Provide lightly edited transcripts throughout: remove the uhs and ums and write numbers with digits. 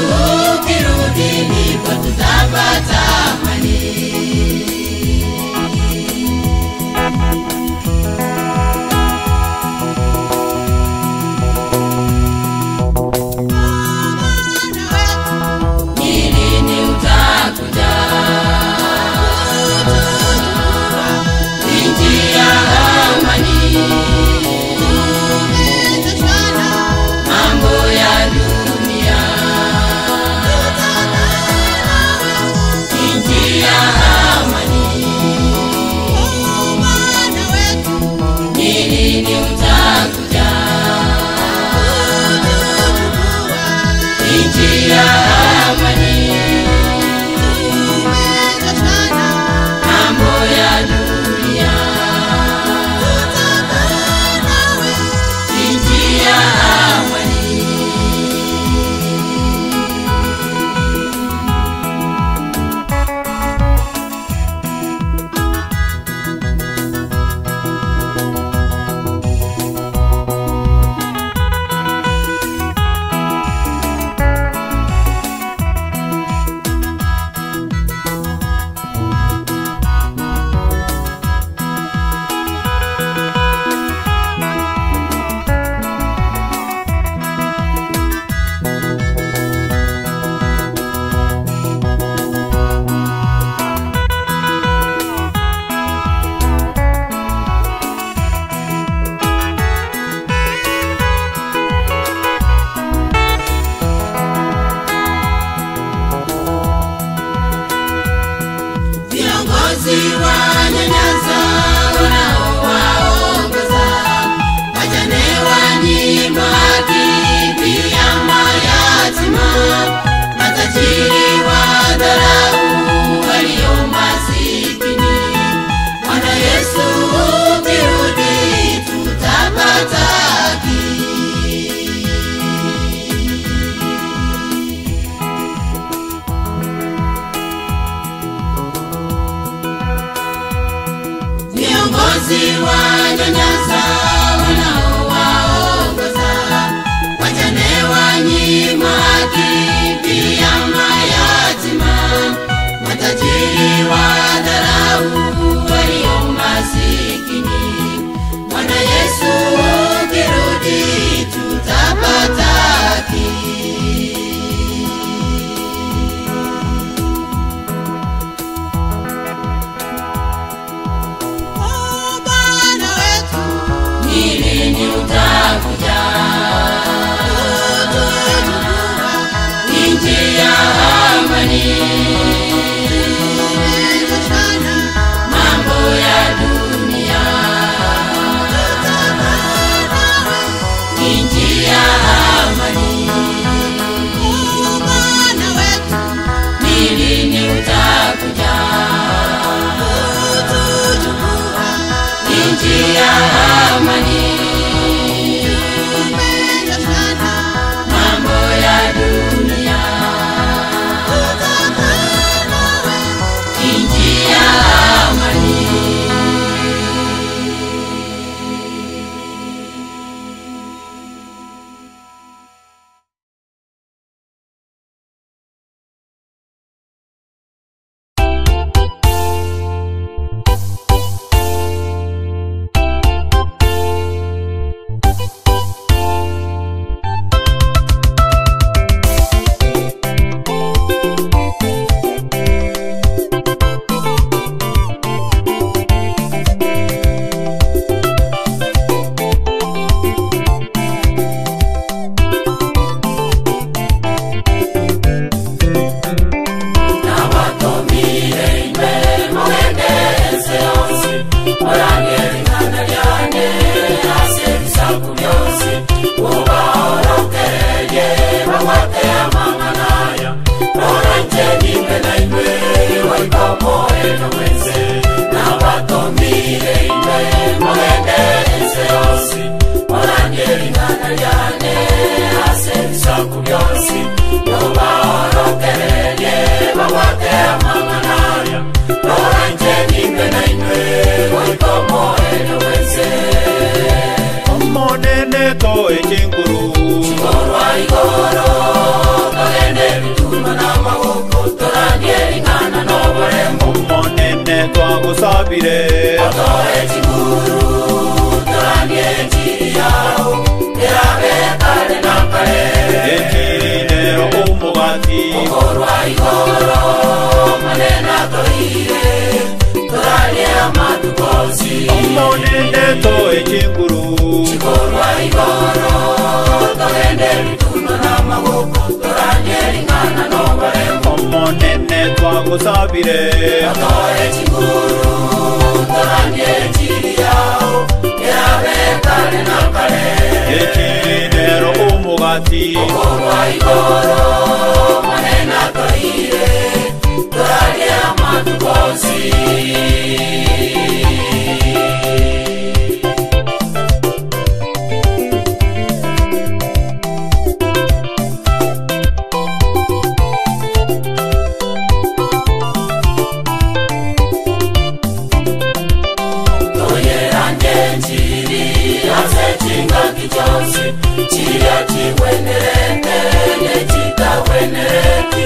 ukirudi ndipo tutapata amani. Ni lini utakuja? Nchi ya amani, mambo ya dunia. Nchi ya amani, ni lini utakuja? Nchi ya amani, mambo ya dunia. Nchi ya amani. Viongozi wanyanyasa wanaowaongoza, wajane wanyimwa haki, pia mayatima, matajiri wadharau walio masikini. Bwana Yesu ukirudi tutapata haki. Viongozi wanyanyasa wanaowaongoza, wajane wanyimwa haki, pia mayatima, matajiri wadharau walio masikini. Bwana Yesu ukirudi tutapata haki. Ni lini utakuja? Nchi ya amani, mambo ya dunia. Nchi ya amani, ni lini utakuja? Nchi ya amani, mambo ya dunia. Nchi ya amani. Omonene toe chinguru. Korwa igoro togende. omogati. Okorwa igoro manene atoire torarie amatuko onsi. Omonene toe chinguru. Chikorwa igoro togende bituno n'amaboko toranie ring'ana n'oboremo. Omonene twagusabire. Atoe chinguru toranie enchiri yao erabe kare na kare. Ekinero omogati. Okorwa igoro manene atoire torarie amatuko onsi. Toyeranje enchiri ase chingaki chionsi chiria chigwenerete nechitagwenereti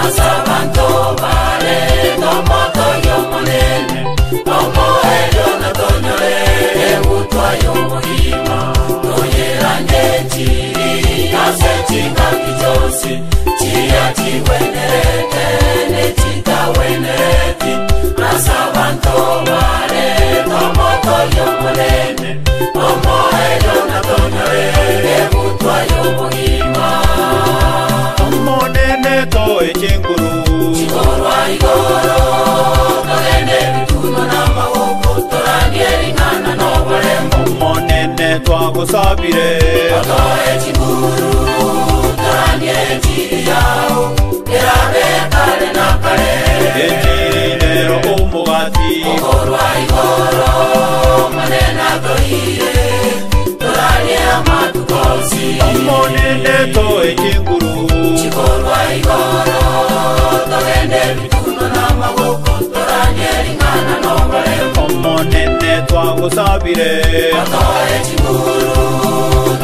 ase abanto bare tomoto yomonene omoerio natonyore egutwa y'obogima. Toyeranje enchiri ase chingaki chionsi chiria chigwenerete nechitagwenereti ase abanto bare tomoto yomonene omoerio natonyore egutwa y'obogima. Omonene toe chinguru. Chikorwa igoro togende bituno n'amaboko toranie ring'ana n'oboremo. Omonene twagusabire. Otoe chinguru toranie enchiri yao erabe kare na kare. Ekinero omogati. Okorwa igoro manene atoire torarie amatuko onsi. Omonene toe chinguru. Chikorwa igoro togende bituno n'amaboko toranie ring'ana n'oboremo. Omonene twagusabire. Otoe chinguru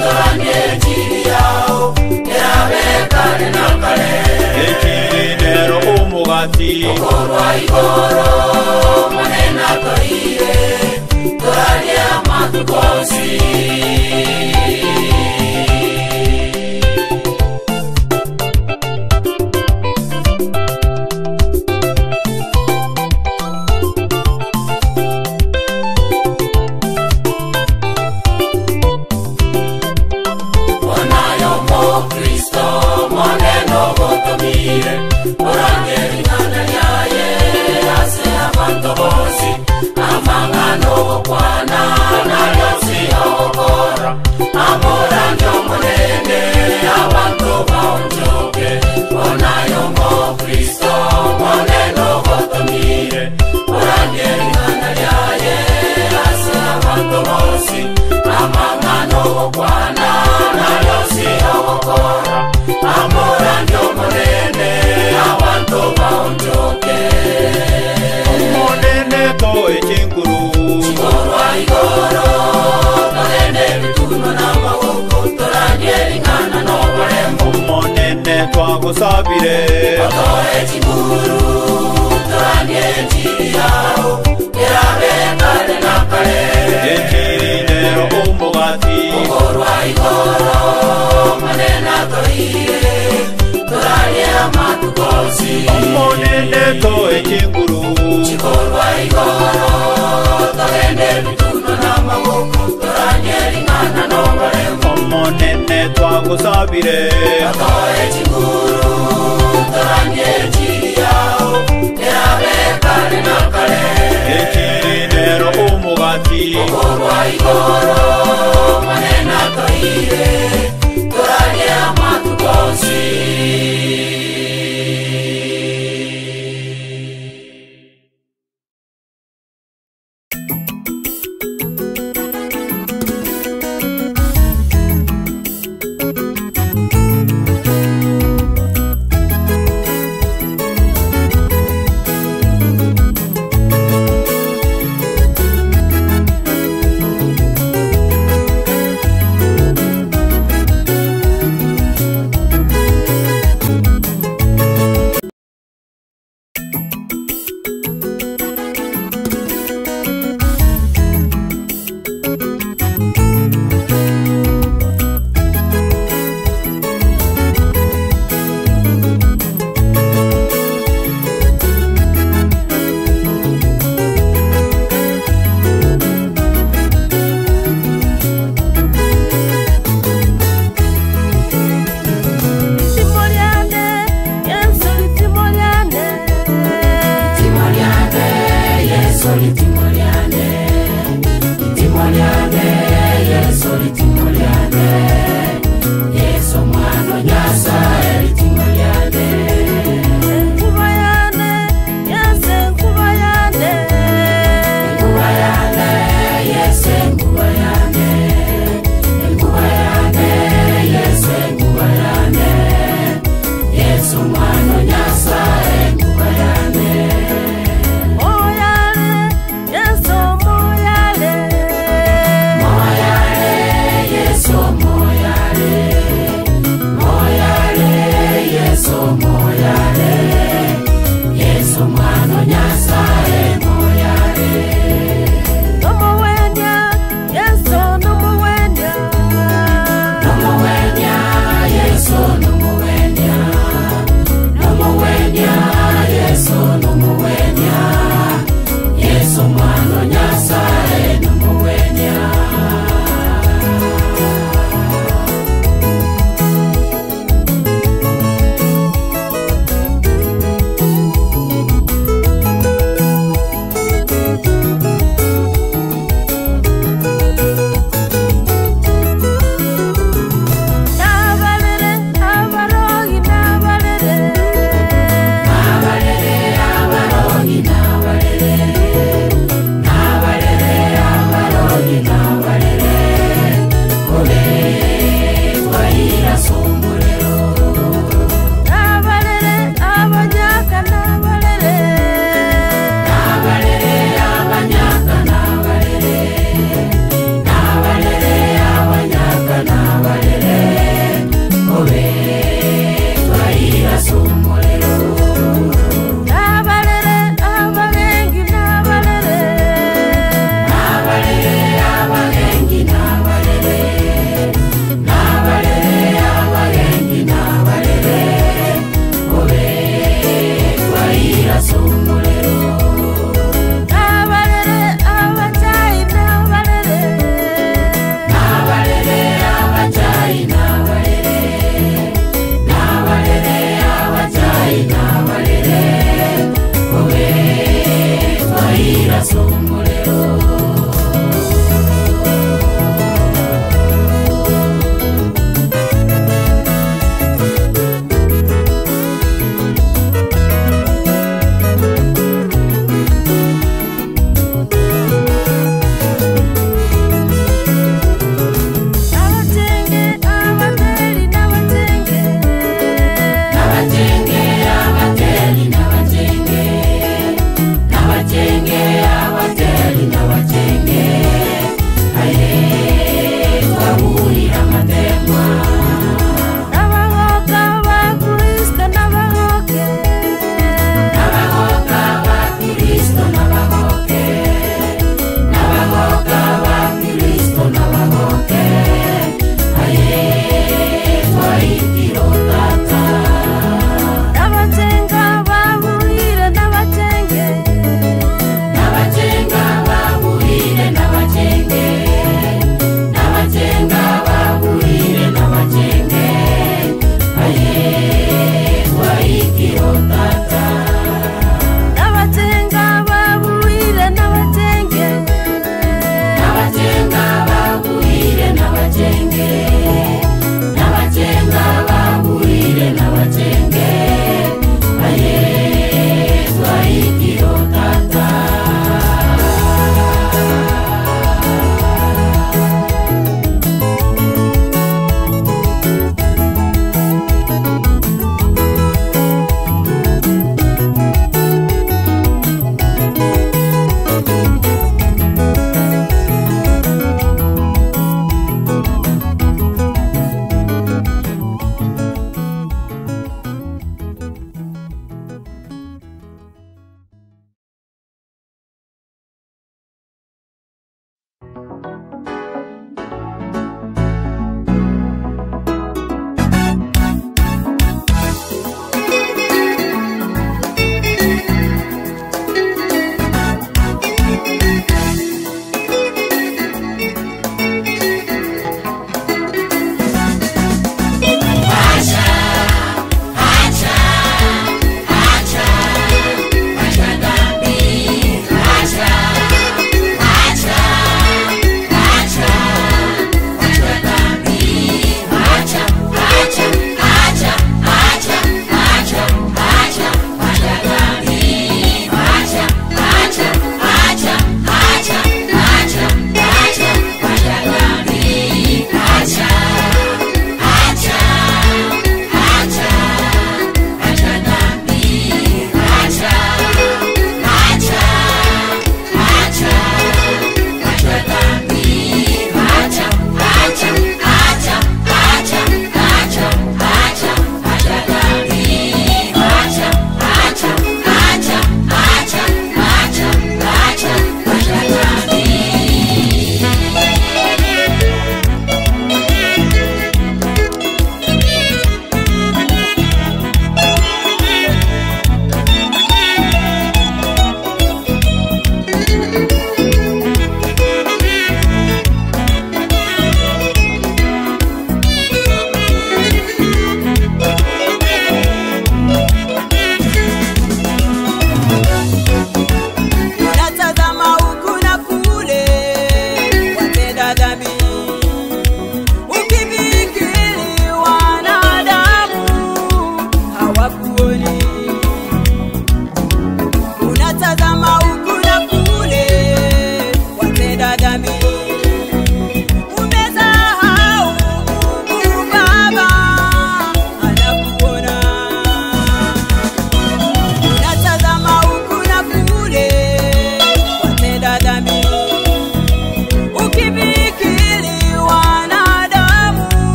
toranie enchiri yao erabe kare na kare. Ekinero omogati. Okorwa igoro manene atoire torarie amatuko onsi. Onayo Mokristo moneno gotomire orange ring'ana ryaye ase abanto bonsi amang'ano gokwana nayo siyogokora amorange omonene abanto baonchoke. Onayo Mokristo moneno gotomire orange ring'ana ryaye ase abanto bonsi amang'ano gokwana nayo siyogokora amorange omonene abanto baonchoke. Omonene toe chinguru. Chikorwa igoro togende bituno n'amaboko toranie ring'ana n'oboremo. Omonene twagusabire. Otoe chinguru toranie enchiri yao erabe kare na kare. Ekinero omogati. Okorwa igoro manene atoire torarie amatuko onsi. Omonene toe chinguru. Chikorwa igoro togende bituno n'amaboko toranie ring'ana n'oboremo. Omonene twagusabire. Otoe chinguru toranie enchiri yao erabe kare na kare. Ekinero omogati. Okorwa igoro manene atoire torarie amatuko onsi.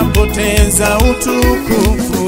Ninapoteza utukufu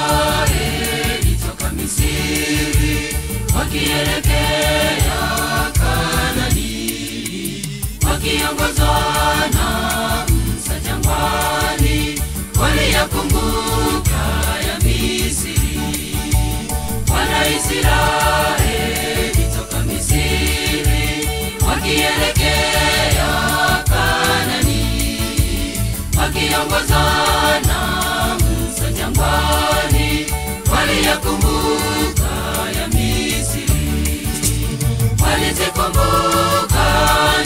Wanaisraeli toka Misri wakielekea Kanaani, wakiongozwa na Musa jangwani, waliyakumbuka ya Misri. Wanaisraeli toka Misri wakielekea Kanaani, wakiongozwa na Musa jangwani, waliyakumbuka ya Misri. Walizikumbuka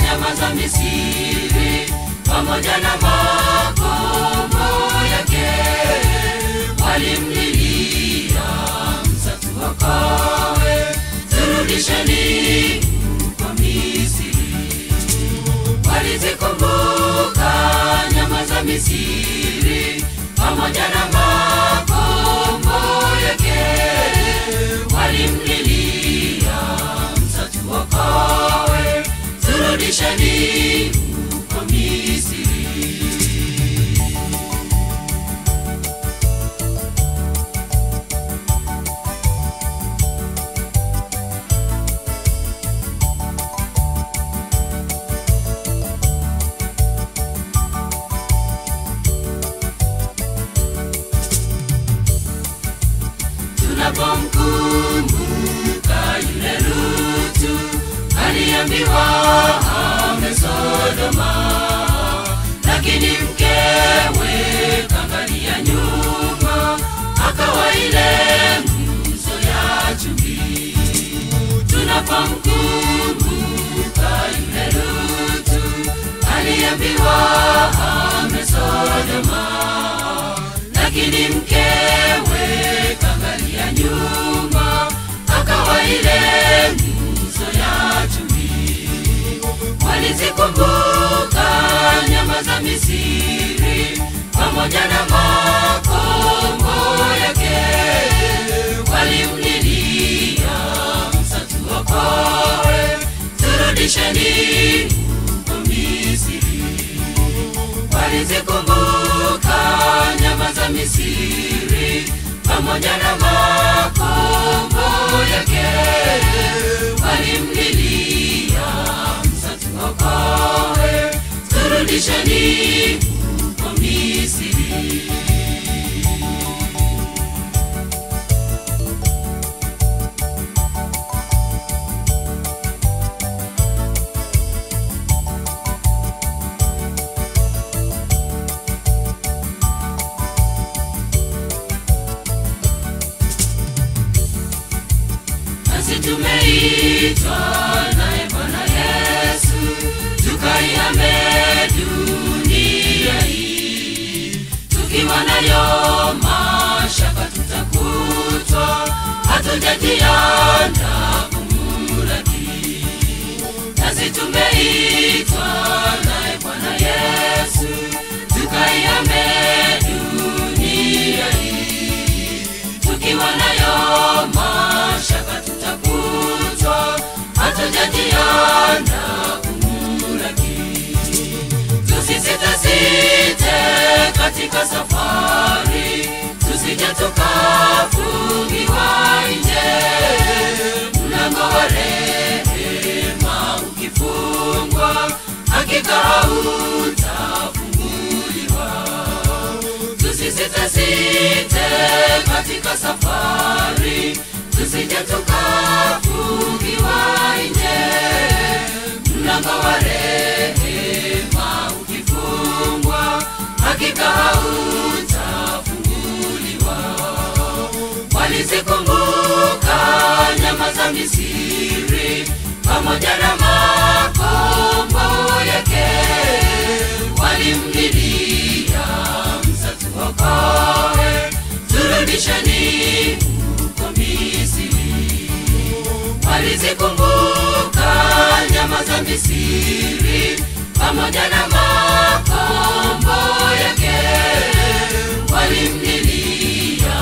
nyama za Misri pamoja na makombo yake, walimlilia Musa, tuokoe, turudisheni huko Misri. Walizikumbuka nyama za Misri pamoja na makombo yake, walimlilia Musa, tuokoe, turudisheni huko Misri. Tunapomkumbuka yule Lutu aliambiwa ame Sodoma, lakini mkewe kangalia nyuma, akawa ile nguzo ya chumvi. Tunapomkumbuka yule Lutu aliambiwa ame Sodoma, lakini mkewe kangalia nyuma, akawa ile nguzo ya chumvi. Walizikumbuka nyama za Misri pamoja na makombo yake, walimlilia Musa, tuokoe, turudisheni huko Misri. Walizikumbuka nyama za Misri pamoja na makombo yake, walimlilia Musa, tuokoe, turudisheni huko Misri. Nasi tumeitwa naye Bwana Yesu, tukaihame dunia hii. Tukiwa nayo mashaka tutakutwa, tumeitwa naye Bwana Yesu, tukaihame dunia hii. Tukiwa nayo mashaka tutakutwa, hatujajiandaa kumlaki. Tusisitasite katika safari, tusije tukafungiwa nje. Mlango wa rehema ukifungwa, hakika hautafunguliwa. Tusisitasite katika safari, tusije tukafungiwa nje. Mlango wa rehema ukifungwa, hakika hautafunguliwa. Walizikumbuka nyama za Misri pamoja na makombo yake, walimlilia Musa, tuokoe, turudisheni huko Misri. Walizikumbuka nyama za Misri pamoja na makombo yake, walimlilia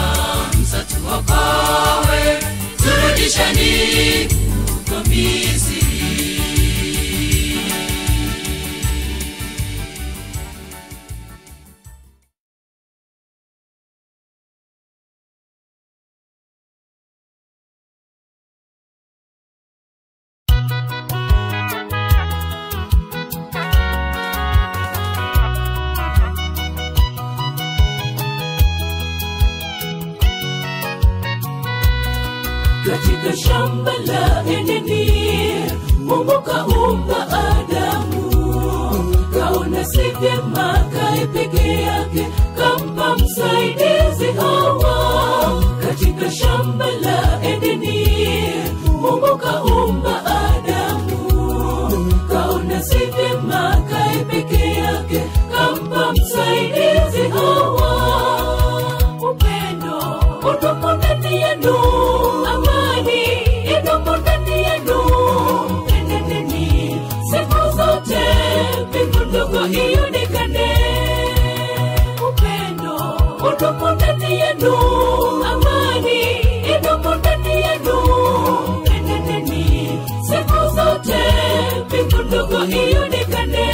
Musa, tuokoe, turudisheni huko Misri. Katika shamba la Edeni Mungu kaumba Adamu, kaona si vyema kae peke yake, kampa msaidizi Hawa. Katika shamba la Edeni Mungu kaumba Adamu, kaona si vyema kae peke yake, kampa msaidizi Hawa. Upendo udumu ndani yenu, amani idumu ndani yenu, enendeni siku zote, mbingu ndogo ionekane. Upendo udumu ndani yenu, amani idumu ndani yenu, enendeni siku zote, mbingu ndogo ionekane.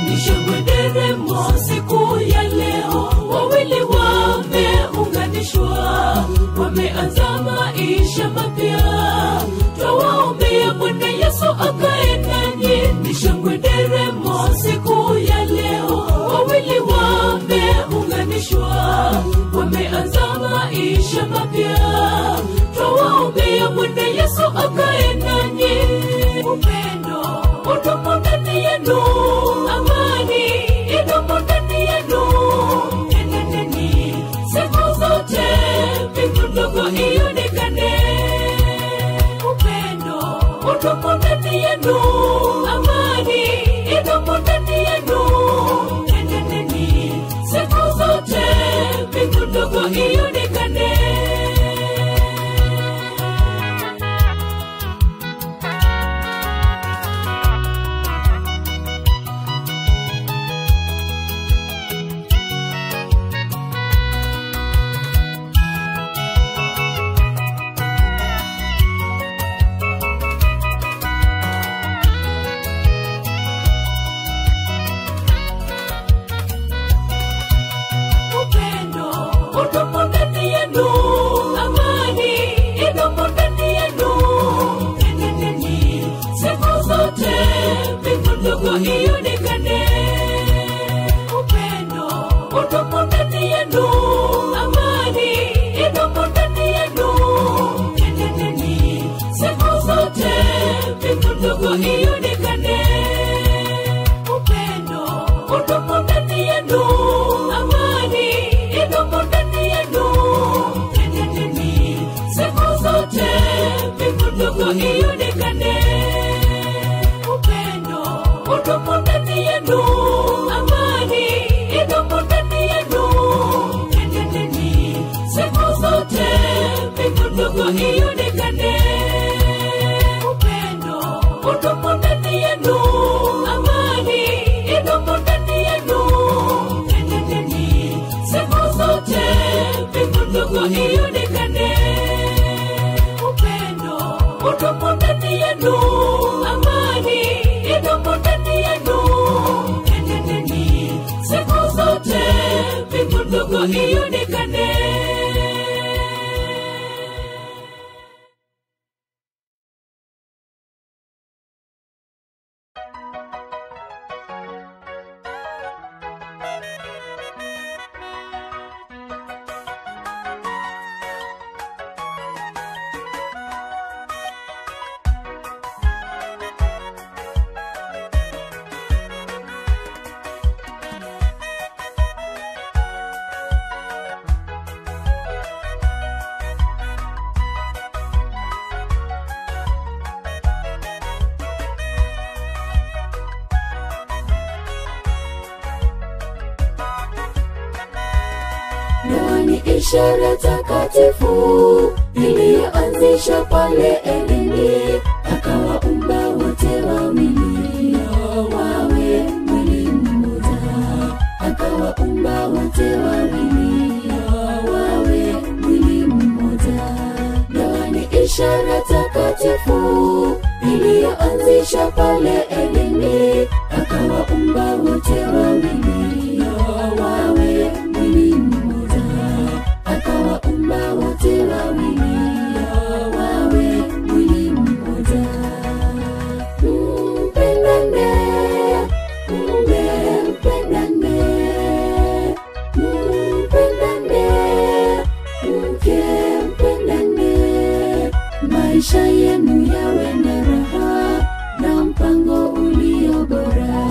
Ni shangwe nderemo siku ya leo, wawili wameunganishwa, wameanza maisha mapya. Twawaombea Bwana Yesu akae nanyi. Ni shangwe nderemo siku ya leo, wawili wameunganishwa, wameanza maisha mapya. Twawaombea Bwana Yesu akae nanyi. Upendo udumu ndani yenu, amani idumu ndani yenu, enendeni siku zote, mbingu ndogo ionekane. Upendo udumu ndani yenu, amani idumu ndani yenu, enendeni siku zote, mbingu ndogo ionekane. Upendo udumu ndani yenu, amani idumu ndani yenu, enendeni siku zote, mbingu ndogo ionekane. Upendo udumu ndani yenu, amani idumu ndani yenu, enendeni siku zote, mbingu ndogo ionekane. Upendo udumu ndani yenu, amani idumu ndani yenu, enendeni siku zote, mbingu ndogo ionekane. Upendo udumu ndani yenu, udumu ndani yenu, amani idumu ndani yenu. Enendeni siku zote, mbingu ndogo ionekane. Ndoa ni ishara takatifu iliyoanzishwa pale Edeni, akawaumba wote wawili wawe mwili mmoja, akawaumba wote wawili wawe mwili mmoja. Ndoa ni ishara takatifu iliyoanzishwa pale Edeni, akawaumba wote wawili wawe mwili mmoja, akawaumba wote wawili wawe mwili mmoja. Mpendane, mume mpendane, mpendane, mke mpendane, maisha yenu yawe na raha na mpango ulio bora.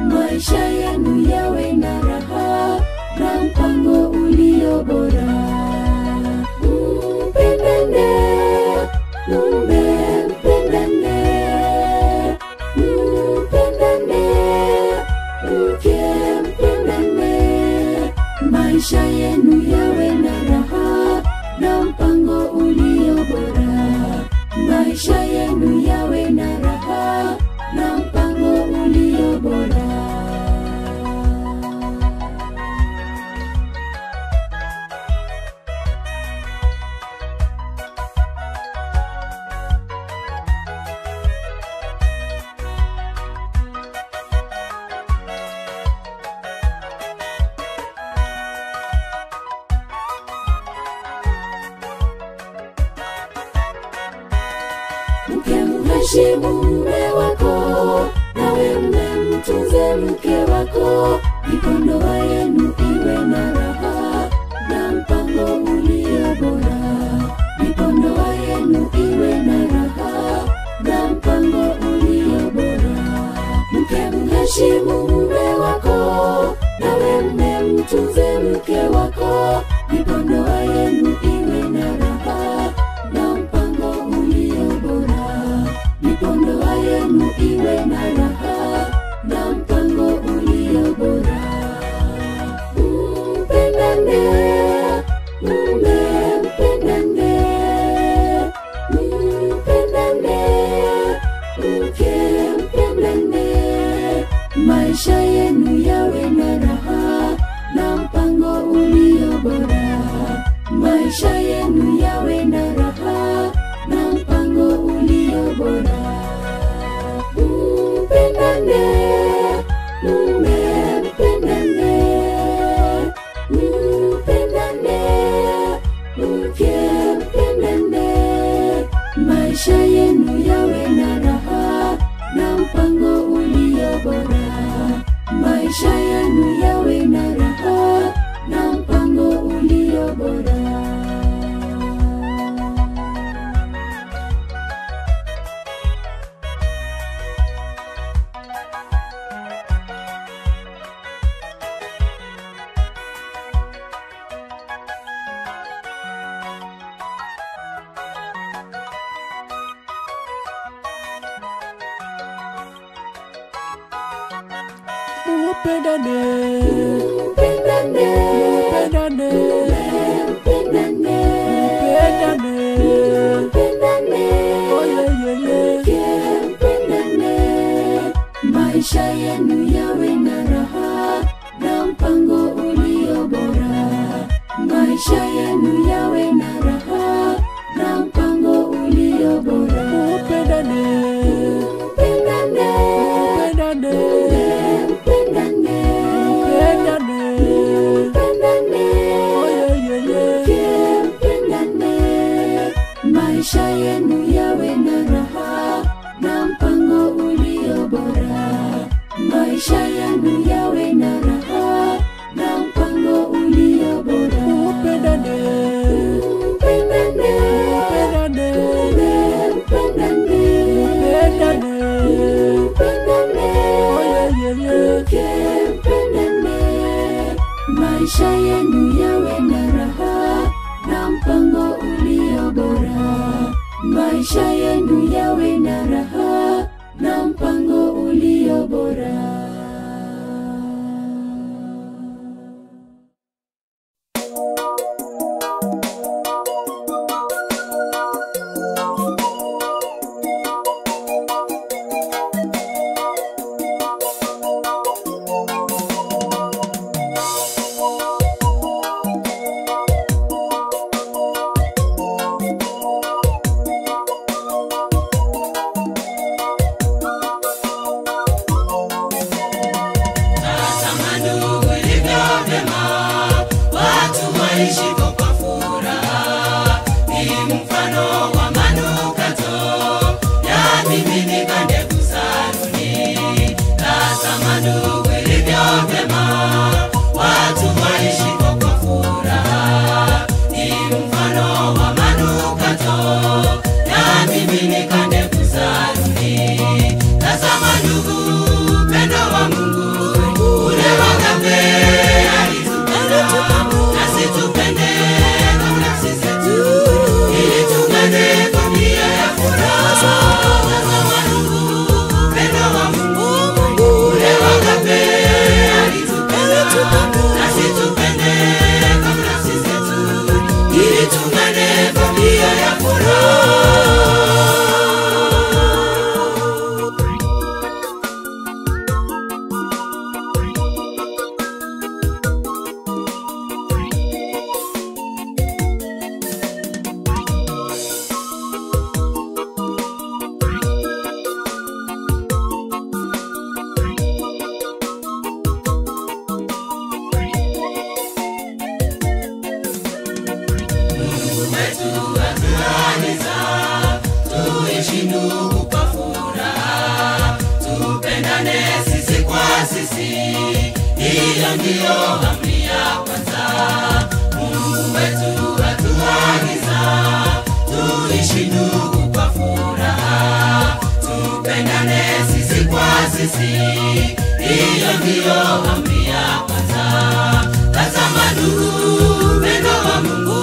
Maisha yenu yawe na raha na mpango ulio bora. Mpendane, mume mpendane, mpendane, mke mpendane, maisha yenu yawe na raha na mpango ulio bora. Maisha yenu yawe na raha na mpango ulio bora. Mke mheshimu mume wako, nawe mume mtunze mke wako, ndipo ndoa yenu iwe na raha na mpango ulio bora. Ndipo ndoa yenu iwe na raha na mpango ulio bora. Mke mheshimu mume wako, nawe mume mtunze mke wako, ndipo ndoa yenu iwe na raha na mpango ulio bora. Ndipo ndoa yenu iwe na raha na mpango ulio bora. Mpendane, mume mpendane, mpendane, mke mpendane, maisha yenu yawe na raha na mpango ulio bora. Maisha yenu yawe na raha na mpango ulio bora. Mpendane, mume mpendane, mpendane, mke mpendane, maisha yenu yawe na raha na mpango ulio bora. Maisha yenu yawe na raha na mpango ulio bora. Mupendane, Mpendane, mupendane, mpendane, mupendane. mpendane, Oh yeah, yeah, yeah. mke mpendane, maisha yenu yawe na raha na mpango ulio bora. Maisha yenu yawe na raha na mpango ulio bora. Mpendane, Mpendane, mpendane, mpendane, mpendane. mpendane. Oh yeah, yeah, yeah. Mke mpendane, maisha yenu yawe na raha na mpango ulio bora. Maisha yenu yawe na raha na mpango ulio bora. Mpendane, Mpendane, mpendane, mpendane, mpendane. mpendane. Oh yeah, yeah, yeah. Mke mpendane, maisha yenu yawe na raha na mpango ulio bora. Maisha yenu yawe na raha na mpango ulio bora. Tazama ndugu ilivyo vyema, watu waishivyo kwa furaha. Ni mfano wa manukato yamiminika ndevu saruni. Tazama ndugu ilivyo vyema, watu waishivyo kwa furaha. Ni mfano wa manukato yamiminika ndevu saruni. Tazama ndugu, upendo wa Mungu ule wagape alitupenda, nasi tupende kama nafsi zetu, ili tungane familia ya furaha. Tazama ndugu, upendo wa Mungu ule wagape alitupenda, nasi tupende kama nafsi zetu, ili tungane familia ya furaha. Wetu atuagiza tuishi ndugu kwa furaha, tupendane sisi kwa sisi, hiyo ndiyo amri ya kwanza. Mungu wetu atuagiza tuishi ndugu kwa furaha, tupendane sisi kwa sisi, hiyo ndiyo amri ya kwanza. Tazama ndugu, upendo wa Mungu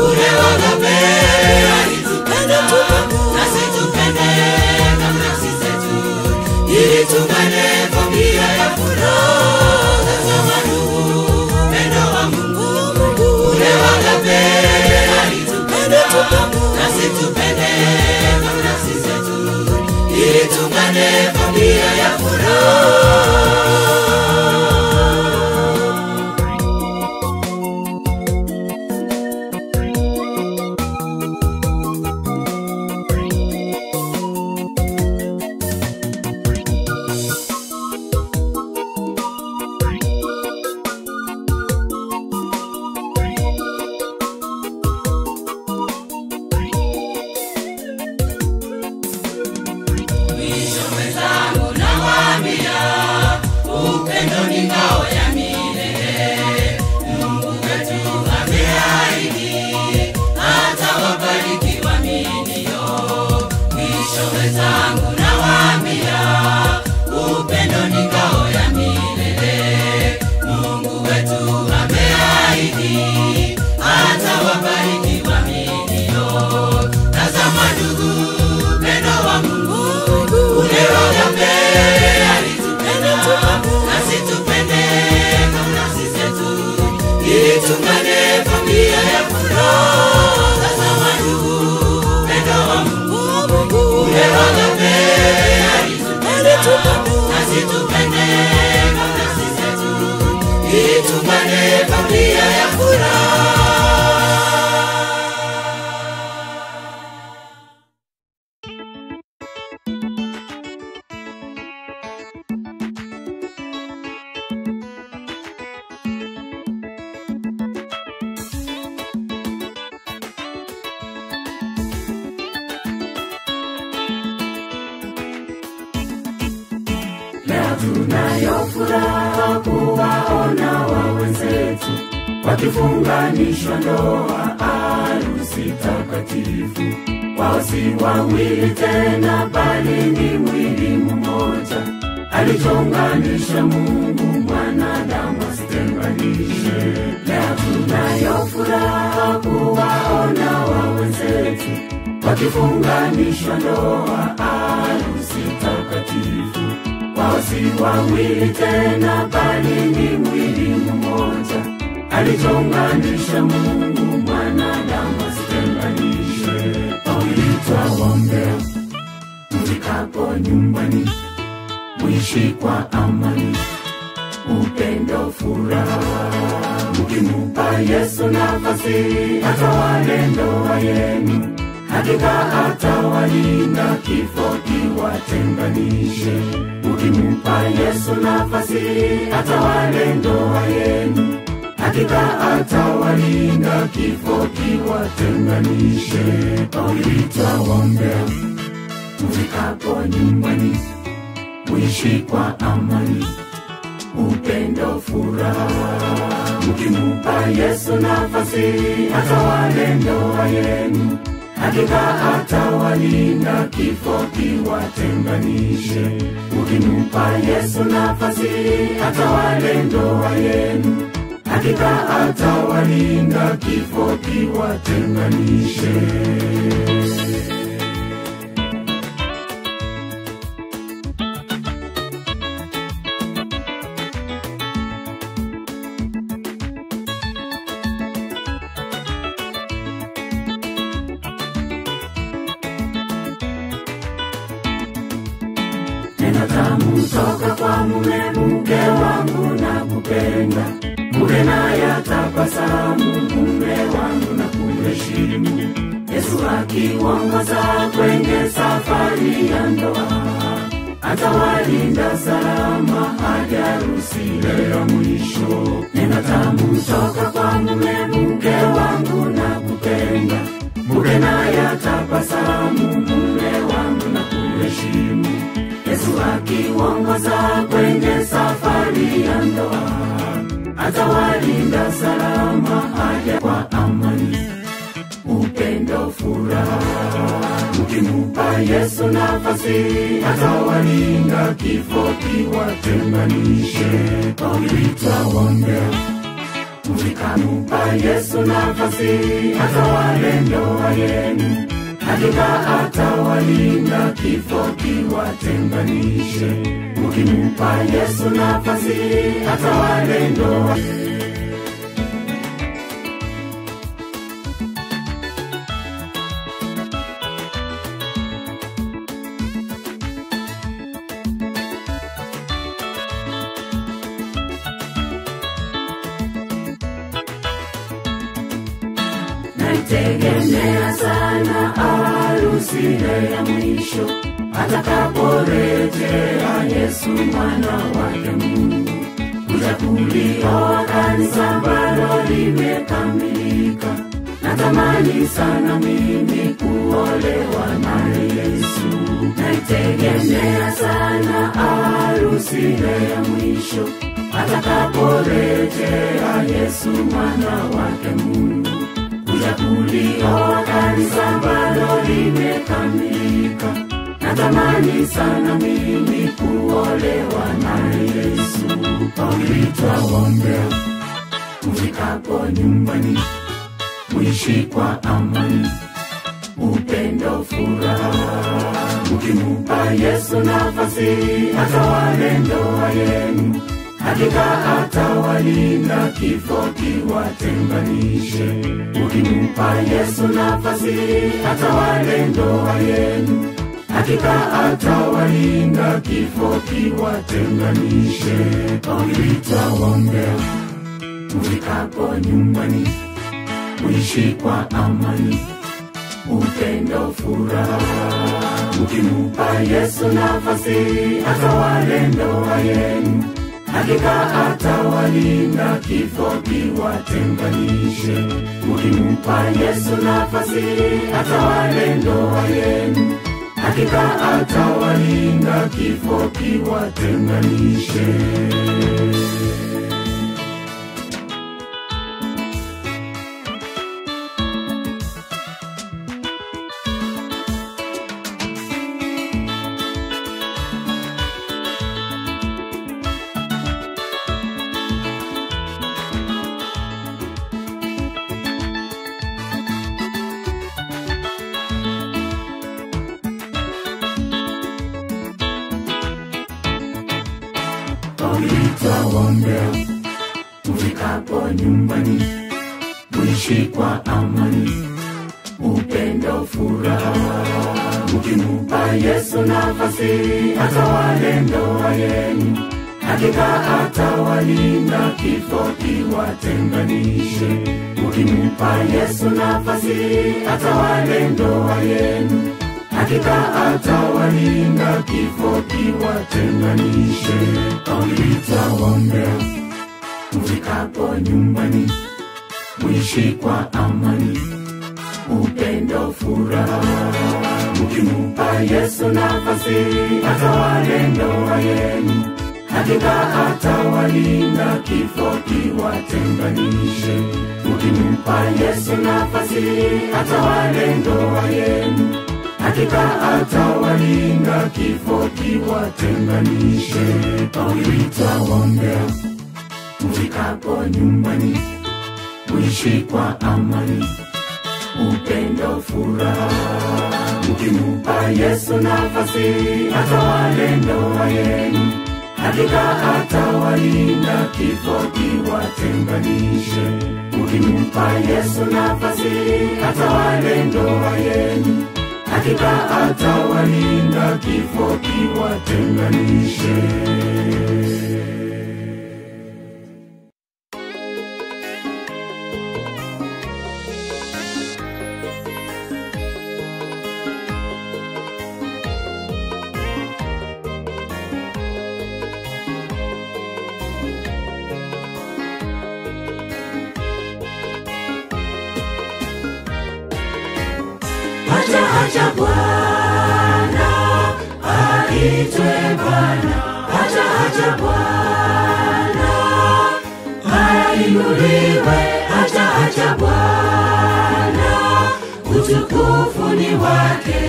ule wagape alitupenda, nasi tupende kama nafsi zetu, ili tungane familia ya furaha. Tazama ndugu, upendo wa Mungu ule wagape alitupenda, nasi tupende kama nafsi zetu, ili tungane familia ya furaha. Mwisho wenzangu nawaambia, upendo ni ngao ya milele. Mungu wetu ameahidi atawabariki waaminio. Mwisho wenzangu nawaambia, upendo ni ngao ya milele. Mungu wetu ameahidi atawabariki waaminio. Tazama ndugu, upendo wa Mungu ule wagape alitupenda, nasi tupende kama nafsi zetu, ili tungane familia ya furaha. Tazama ndugu, upendo wa Mungu ule wagape Wakifunganishwa ndoa, harusi takatifu, wao si wawili tena, bali ni mwili mmoja. Alichounganisha Mungu, mwanadamu asitenganishe. Leo tunayo furaha kuwaona wa wenzetu wakifunganishwa ndoa, harusi takatifu, wao si wawili tena, bali ni mwili mmoja. Alichounganisha Mungu, mwanadamu asitenganishe. Wawili twawaombea, mfikapo nyumbani, mwishi kwa amani, upendo, furaha. Mkimupa Yesu nafasi, atawale ndoa yenu, hakika atawalinda, kifo kiwatenganishe. Mkimupa Yesu nafasi, atawale ndoa yenu, hakika atawalinda, kifo kiwatenganishe. Wawili twawaombea, mfikapo nyumbani, mwishi kwa amani, upendo, furaha. Mkimupa Yesu nafasi, atawale ndoa yenu, hakika atawalinda, kifo kiwatenganishe. Mkimupa Yesu nafasi, atawale ndoa yenu, hakika atawalinda, kifo kiwatenganishe. Neno tamu toka kwa mume, mke wangu na kupenda, mke naye atabasamu, mume wangu na kuheshimu. Yesu akiongoza kwenye safari ya ndoa, atawalinda salama hadi harusi ile ya mwisho. Neno tamu toka kwa mume, mke wangu na kupenda, mke naye atabasamu, mume wangu na kuheshimu. Yesu akiongoza kwenye safari ya ndoa, atawalinda salama hadi kwa amani, upendo, furaha. Mkimupa Yesu nafasi, atawalinda, kifo kiwatenganishe. Wawili twawaombea, mkimupa Yesu nafasi, atawale ndoa yenu, hakika atawalinda, kifo kiwatenganishe. Mkimupa Yesu nafasi, atawale ndoa. Naitegemea sana harusi ile ya mwisho, atakaporejea Yesu mwana wake Mungu, kuja kulioa kanisa ambalo limekamilika. Natamani sana mimi kuolewa naye Yesu. Naitegemea sana harusi ile ya mwisho, atakaporejea Yesu mwana wake Mungu, kuja kulioa kanisa ambalo limekamilika. Natamani sana mimi kuolewa naye Yesu. Wawili twawaombea, mfikapo nyumbani, mwishi kwa amani, upendo, furaha. Mkimupa Yesu nafasi, atawale ndoa yenu, hakika atawalinda, kifo kiwatenganishe. Mkimupa Yesu nafasi, atawale ndoa yenu, hakika atawalinda, kifo kiwatenganishe. Wawili twawaombea, mfikapo nyumbani, mwishi kwa amani, upendo, furaha. Mkimupa Yesu nafasi, atawale ndoa yenu, hakika atawalinda, kifo kiwatenganishe. Mkimupa Yesu nafasi, atawale ndoa yenu, hakika atawalinda, kifo kiwatenganishe. Wawili twawaombea, mfikapo nyumbani, muishi kwa amani, upendo, furaha. Mkimupa Yesu nafasi, atawale ndoa yenu, hakika atawalinda, kifo kiwatenganishe. Mkimupa Yesu nafasi, atawale ndoa yenu, hakika atawalinda, kifo kiwatenganishe. Wawili twawaombea, mfikapo nyumbani, muishi kwa amani, upendo, furaha. Mkimupa Yesu nafasi, atawale ndoa yenu, hakika atawalinda, kifo kiwatenganishe. Mkimupa Yesu nafasi, atawale ndoa yenu, hakika atawalinda, kifo kiwatenganishe. Wawili twawaombea, mfikapo nyumbani, muishi kwa amani, upendo, furaha. Mkimupa Yesu nafasi, atawale ndoa yenu, hakika atawalinda, kifo kiwatenganishe. Mkimupa Yesu nafasi, atawale ndoa yenu, hakika atawalinda, kifo kiwatenganishe. Acha acha Bwana aitwe Bwana, acha acha Bwana ainuliwe, acha acha Bwana utukufu ni wake,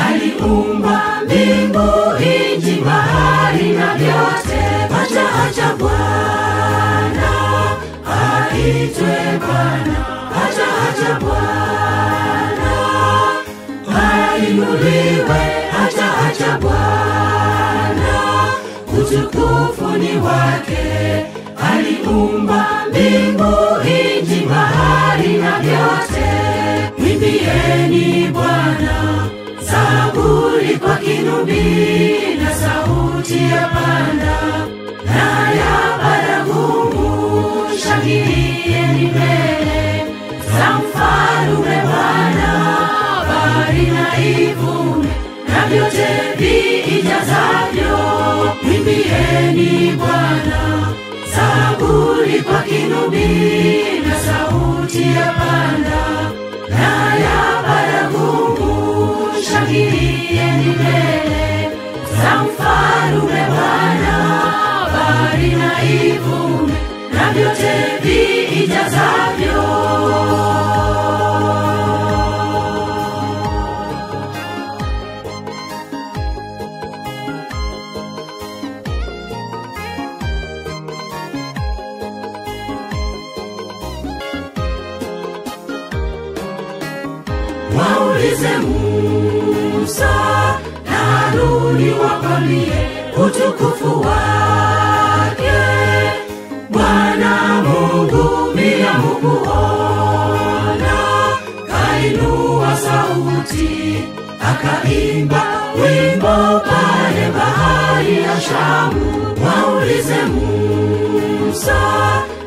aliumba mbingu, nchi, bahari na vyote. Acha acha Bwana aitwe Bwana, acha acha Bwana ainuliwe, acha acha Bwana, utukufu ni wake, aliumba mbingu, nchi, bahari na vyote. Mwimbieni Bwana zaburi kwa kinubi na sauti ya panda na ya baragumu, shangilieni mbele za mfalume Bwana, bahari na ivume na vyote viijazavyo. Mwimbieni Bwana zaburi kwa kinubi na sauti ya panda na ya baragumu, shangilieni mbele za mfalume Bwana, bahari na ivume na vyote viijazavyo. Waulize Musa na Haruni wakwambie utukufu wake Bwana Mungu mia mukuona, kainua sauti akaimba wimbo pale bahari ya Shamu. Waulize Musa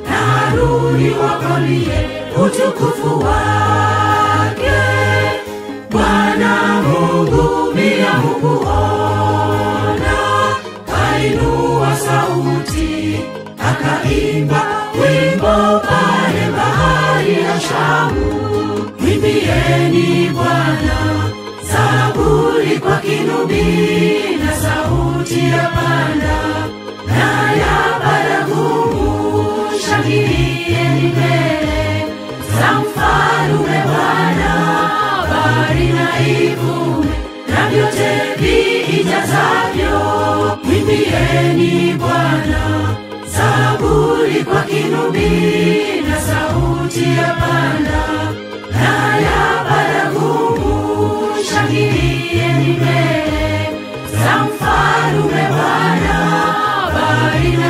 na Haruni wakwambie utukufu wake Bwana Mungu mia mukuona, kainua sauti akaimba wimbo pale bahari ya Shamu. Mwimbieni Bwana zaburi kwa kinubi na sauti ya panda na ya baragumu, shangilieni mbele za mfalume Bwana, bahari na ivume na vyote viijazavyo. Mwimbieni Bwana zaburi kwa kinubi na sauti ya panda na ya baragumu, shangilieni mbele za mfalume Bwana, bahari na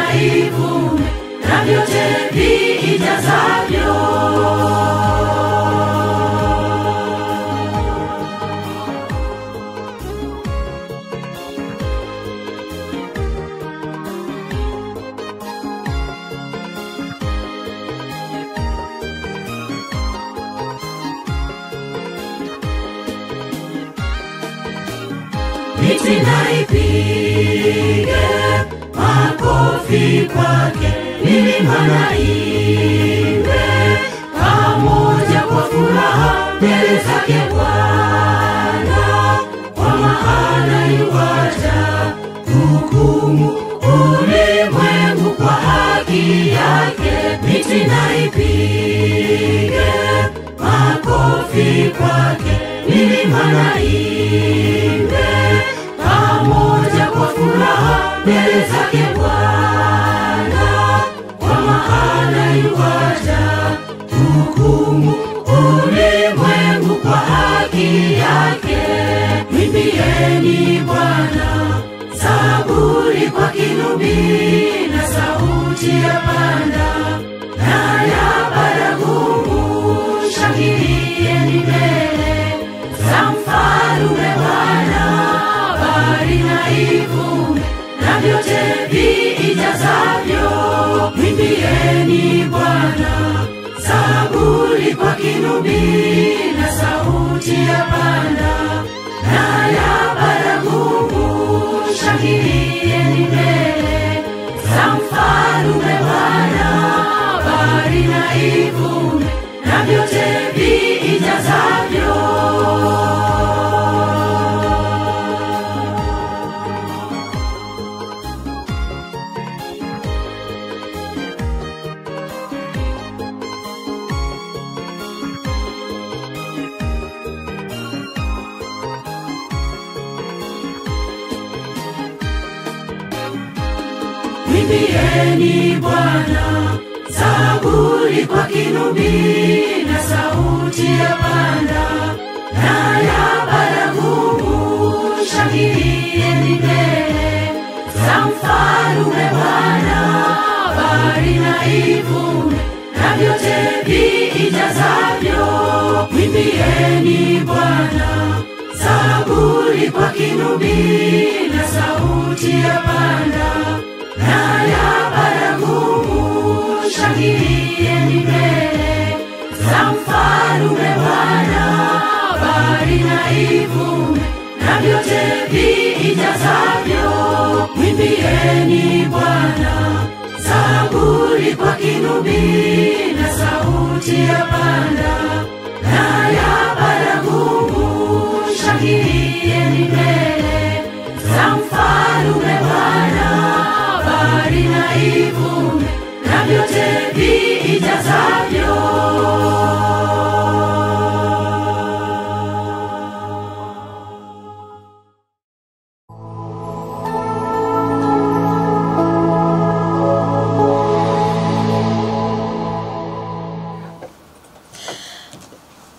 Miti na ipige makofi kwake, milima na imbe pamoja kwa furaha mbele zake Bwana, kwa maana yuaja hukumu ulimwengu kwa haki yake. Miti na ipige makofi kwake, milima na imbe pamoja kwa furaha mbele zake Bwana, kwa maana yuaja hukumu ulimwengu kwa haki yake. Mwimbieni Bwana zaburi kwa kinubi na sauti ya panda na ya baragumu, shangilieni mbele za mfalume Bwana, bahari na ivume na vyote viijazavyo. Mwimbieni Bwana zaburi kwa kinubi na sauti ya panda na ya baragumu, shangilieni mbele za mfalume Bwana, bahari na ivume na vyote viijazavyo. Mwimbieni Bwana zaburi kwa kinubi na sauti ya panda na ya baragumu, shangilieni mbele za mfalume Bwana, bahari na ivume na vyote viijazavyo. Mwimbieni Bwana zaburi kwa kinubi na sauti ya panda na ya baragumu, shangilieni mbele za mfalume Bwana, bahari na ivume na vyote viijazavyo. Mwimbieni Bwana zaburi kwa kinubi na sauti ya panda na ya baragumu, shangilieni mbele za mfalume Bwana, bahari na ivume na vyote viijazavyo.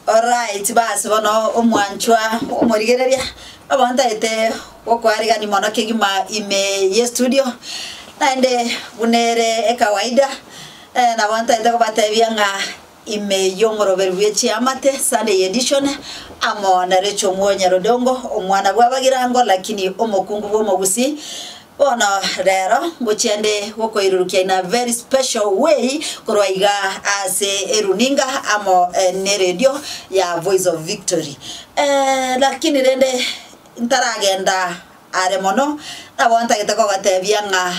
Alright, basi bono omwanchwa omorigereria abantaete gokwarigani mono kegima ime ye studio naende bunere ekawaida eh, nabo ntaete kobatebia ng'a ime yomoroberi bwe chiamate Sunday edition amo na Rachel Mwonya Rodongo omwana bwabagirango lakini omokungu bwomogusi bono rero ngochiende gokoirurukia in a very special way korwa iga ase eruninga amo eh, ne radio ya Voice of Victory eh, lakini rende ntaragenda are mono nabo ntagete kogatebia ng'a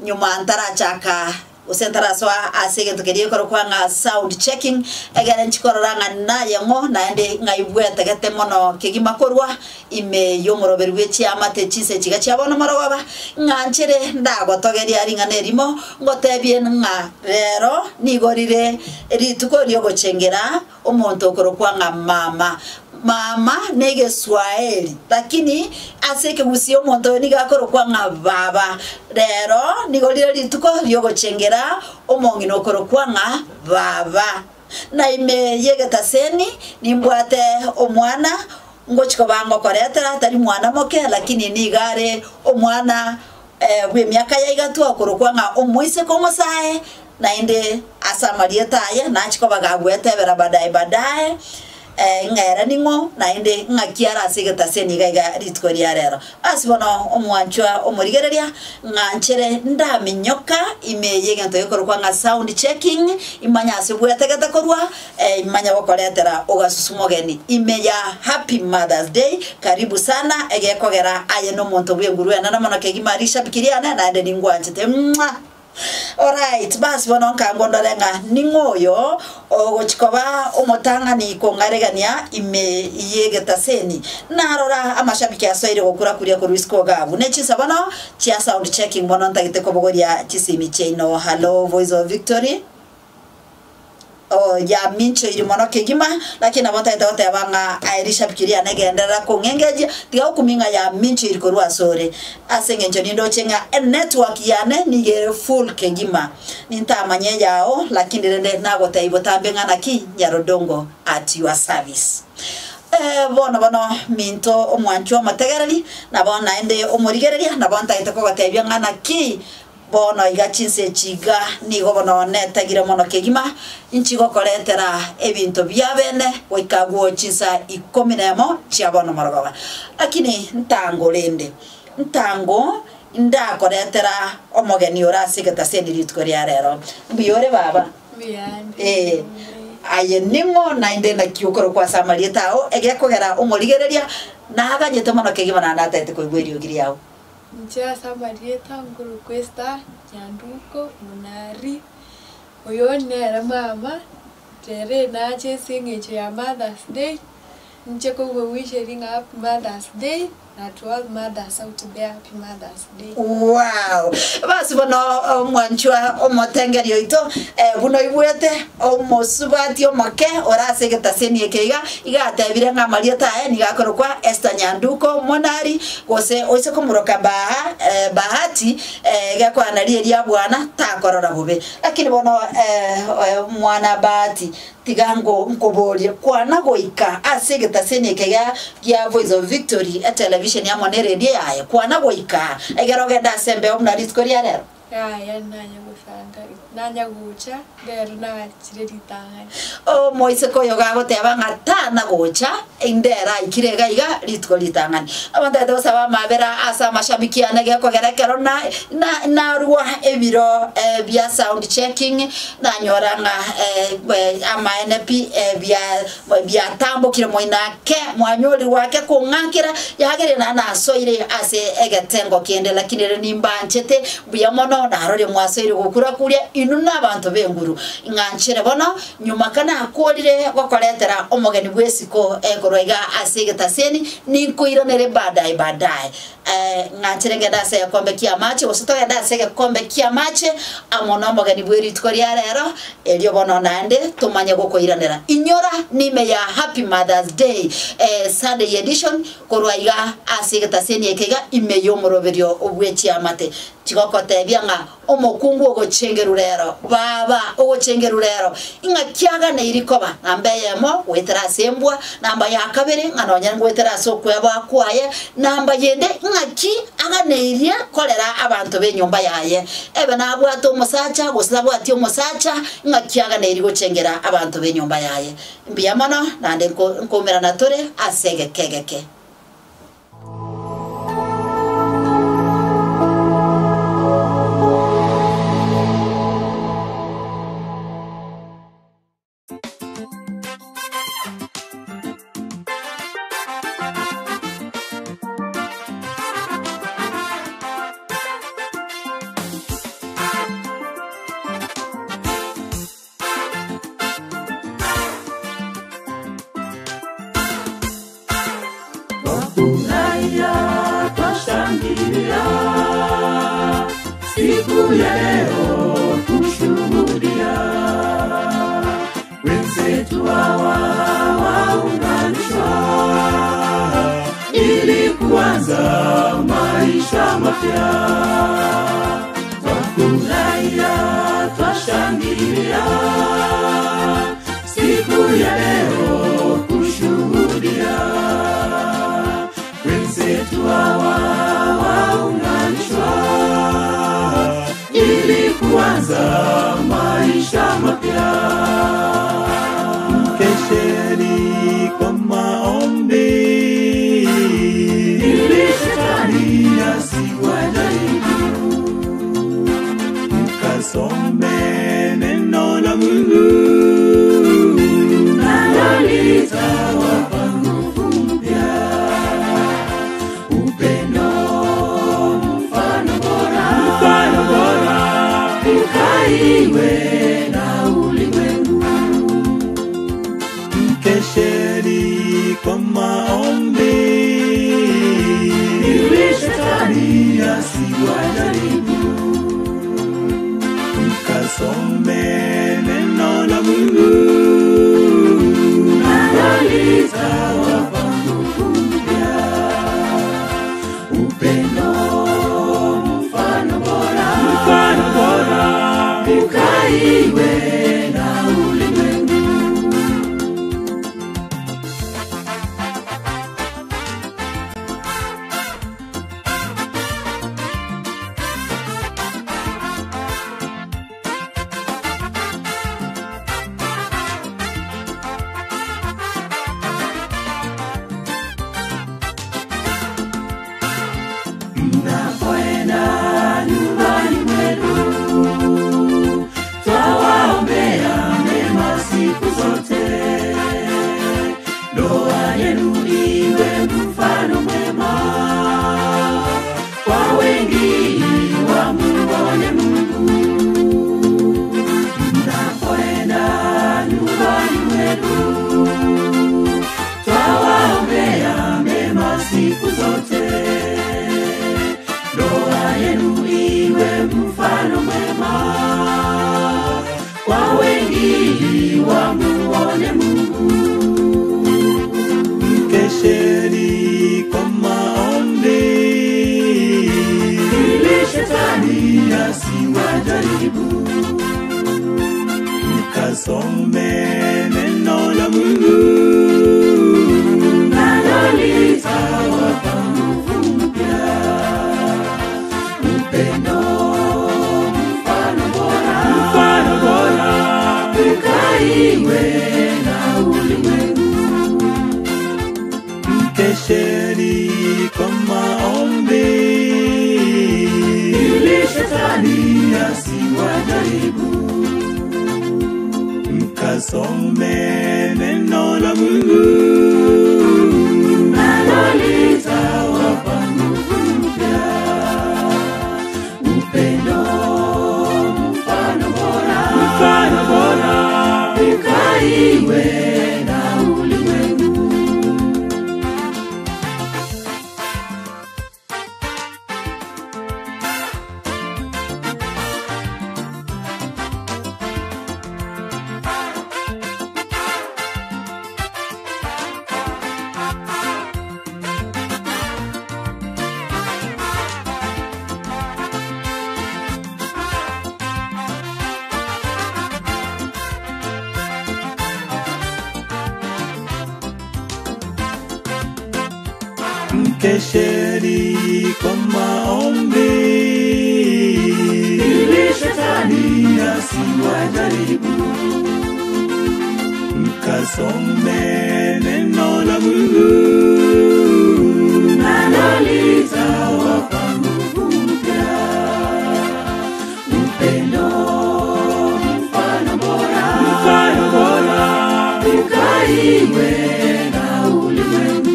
nyuma ntarachaka gose ntarasoa ase egento keria ekorokwa ng'a sound checking egere nchikorora ng'a naye ng'o naende ng'aibwetegete mono kegima korwa ime yomoroberi bwe chiamate chise chiga chia bono morogoba ng'a nchere ndagotogeria ring'ana erimo ngotebie ng'a rero nigo rire rituko riogochengera omonto okorokwa ng'a mama mama ne Kiswahili lakini ase ekegusii omonto oyo nigo akorokwa ng'a baba rero nigo rire rituko riogochengera omong'ina okorokwa ng'a baba na ime yegetaseni nimbwate omwana ngochikoba ngokoretera tari mwana moke lakini nigare omwana eh, bwa emiaka ya igatu akorokwa ng'a omoiseke omosae naende ase amarieta aye nachikoba gagwetebera baadaye baadaye. Ng'era ning'o naende ng'aki are ase egetaseni iga iga rituko ria rero. Ase bono omwanchwa omorigereria, ng'anchere ndaminyoka ime y'egento gekorokwa ng'a sound checking, imanye ase bwetegete korwa, imanye gokoretera ogasusu mogeni ime ya Happy Mother's Day. Karibu sana, egekogera aye nomonto bw'enguru enene mono kegima rishabiki riane naende ningwanchete. Mwah! Alright, basi bono nkango ndore ng'a ning'o oyo ogochi koba omotang'ani kong'aregania ime y'egetaseni. Narora amashabiki asoire gokura kuria korwa isiko iga abwo. Ne chinsa bono chia sound checking bono ntagete kobogoria chisimi chiaino. Hallo Voice of Victory. Oh, yaminchoiri mono kegima, lakini nabo ntagete goteba ng'a aye rishabiki riane genderera kong'engechia, tiga gokumia ng'a yaminchoiri korwa asore. Ase eng'encho nindoche ng'a enetwork yane nigo ere full kegima. Nintamanye eyao, lakini rende nagotebia botambe ng'a naki Nyarodongo at your service. Eh, bono bono minto omwanchwa omotegereri, nabo naende omorigereria, nabo ntagete kogotebia ng'a naki Bono iga chinsa echi iga nigo bono netagire mono kegima, inchigokoretera ebinto bia bene goika agwo chinsa ikomi nemo chia bono morogoba. Lakini ntango rende, ntango indakoretera omogeni ore ase egetaseni rituko ria rero. Mbuya ore baba? Ee, aye ning'o naende naki okorokwa ase amarieta ao, egekogera omorigereria naganyete mono kegima naende atagete koigwa eriogi riao. Inche ase amarieta nkorokwa Esther Nyanduko Monari, oyo nere mama, rero nache ase eng'encho ya Mother's Day, inche kogowisheria ng'a happy Mother's Day na to all mothers out there happy Mother's Day. Wow! Basi bono omwanchwa omotengeri oito buna oigwete omosubati omoke ore ase egetaseni eke iga, iga atebire ng'a amarieta aye nigo akorokwa Esther Nyanduko Monari, Gose oise komoroka Baha, Bahati, gekwana riria bwana takorora bobe. Lakini bono mwana Bahati, tiga nkoborie, kwana goika ase egetaseni eke gia Voice of Victory, etelevisheni amo neredio yaye, kwana goika egere ogende ase embeo buna rituko ria rero. Yaya nanya gosanga, nanya gocha, rero nachire ritang'ani. Omoiseke oyo gagoteba ng'a tana gocha, inde ere aikire iga iga rituko ritang'ani. Abanto gosaba amabera ase amashabiki ane gekogera ekero na na narua ebiro bia sound checking, nanyora ng'a amaene pi bia biatambokire moino ake, mwanyorigwe ake kong'akera, yagerire naende nasoire ase egetengo kende, lakini ere nimbanchete mbuya mono, narorire mwasoire gokura kuria inwe na abanto b'enguru. Ng'anchere bono, nyuma kanakorire gokoretera omogeni bw'esiko korwa iga ase egetaseni, ninkoiranere baadaye baadaye. Ng'anchere ngende ase egekombe ki'amache, gose togende ase egekombe ki'amache amo nomogeni bwe rituko ria rero, erio bono naende tomanye gokoiranera. Inyora nime ya Happy Mother's Day Sunday edition korwa iga ase egetaseni eke iga ime y'omoroberio bwe chiamate. Chigokotebia ng'a omokungu ogochengerwa rero, baba ogochengerwa rero, ing'aki aganeiri koba? Namba eyemo, goetera ase embwa, namba ya kabere, ng'a nonya ngoetera ase okweboa kwaye, namba yende, ng'aki aganeirie korera abanto b'enyomba yaye, ebe nabwate omosacha gose tabwati omosacha, ng'aki aganeirie gochengera abanto b'enyomba yaye. Mbuya mono, naende nkoumerana tore ase egeka egeke. Twafurahia, twashangilia siku ya leo kushuhudia wenzetu hawa waunganishwa ili kuanza maisha mapya. Twafurahia, twashangilia siku ya leo kushuhudia wenzetu hawa waunganishwa ili kuanza maisha mapya. Mkesheri Ukaiwe na ulimwengu. Mkesheni kwa maombi Ili shetani asiwajaribu. Mkasome neno la Mungu Nalo litawapa nguvu mpya. Upendo mfano bora, Mfano bora ukaiwe na ulimwengu. Mnapoenda nyumbani mwenu, twawaombea mema siku zote. Ndoa yenu iwe mfano mwema kwa wengi wamuone Mungu. Mnapoenda nyumbani mwenu, twawaombea mema siku zote. Ndoa yenu iwe mfano mwema kwa wengi wamuone Mungu. Mkesheni kwa maombi Ili shetani asiwajaribu. Mkasome neno la Mungu Nalo litawapa nguvu mpya. Upendo mfano bora, Mfano bora ukaiwe na ulimwengu. Mkesheni kwa maombi Ili shetani asiwajaribu. Mkasome neno la Mungu Nalo litawapa nguvu mpya. Upendo mfano bora, Mfano bora ukaiwe na ulimwengu. Mkesheni kwa maombi Ili shetani asiwajaribu. Mkasome neno la Mungu Nalo litawapa nguvu mpya. Upendo mfano bora, Mfano bora ukaiwe na ulimwengu.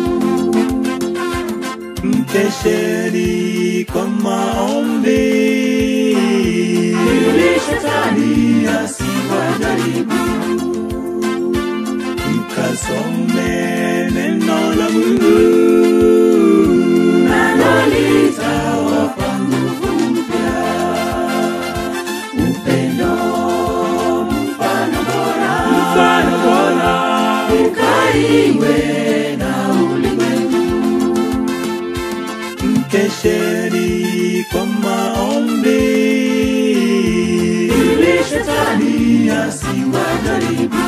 Mkesheni kwa maombi Ili shetani asiwajaribu. Mkasome neno la Mungu Nalo litawapa nguvu mpya. Upendo mfano bora, Mfano bora ukaiwe na ulimwengu. Mkesheni kwa maombi Ili shetani asiwajaribu.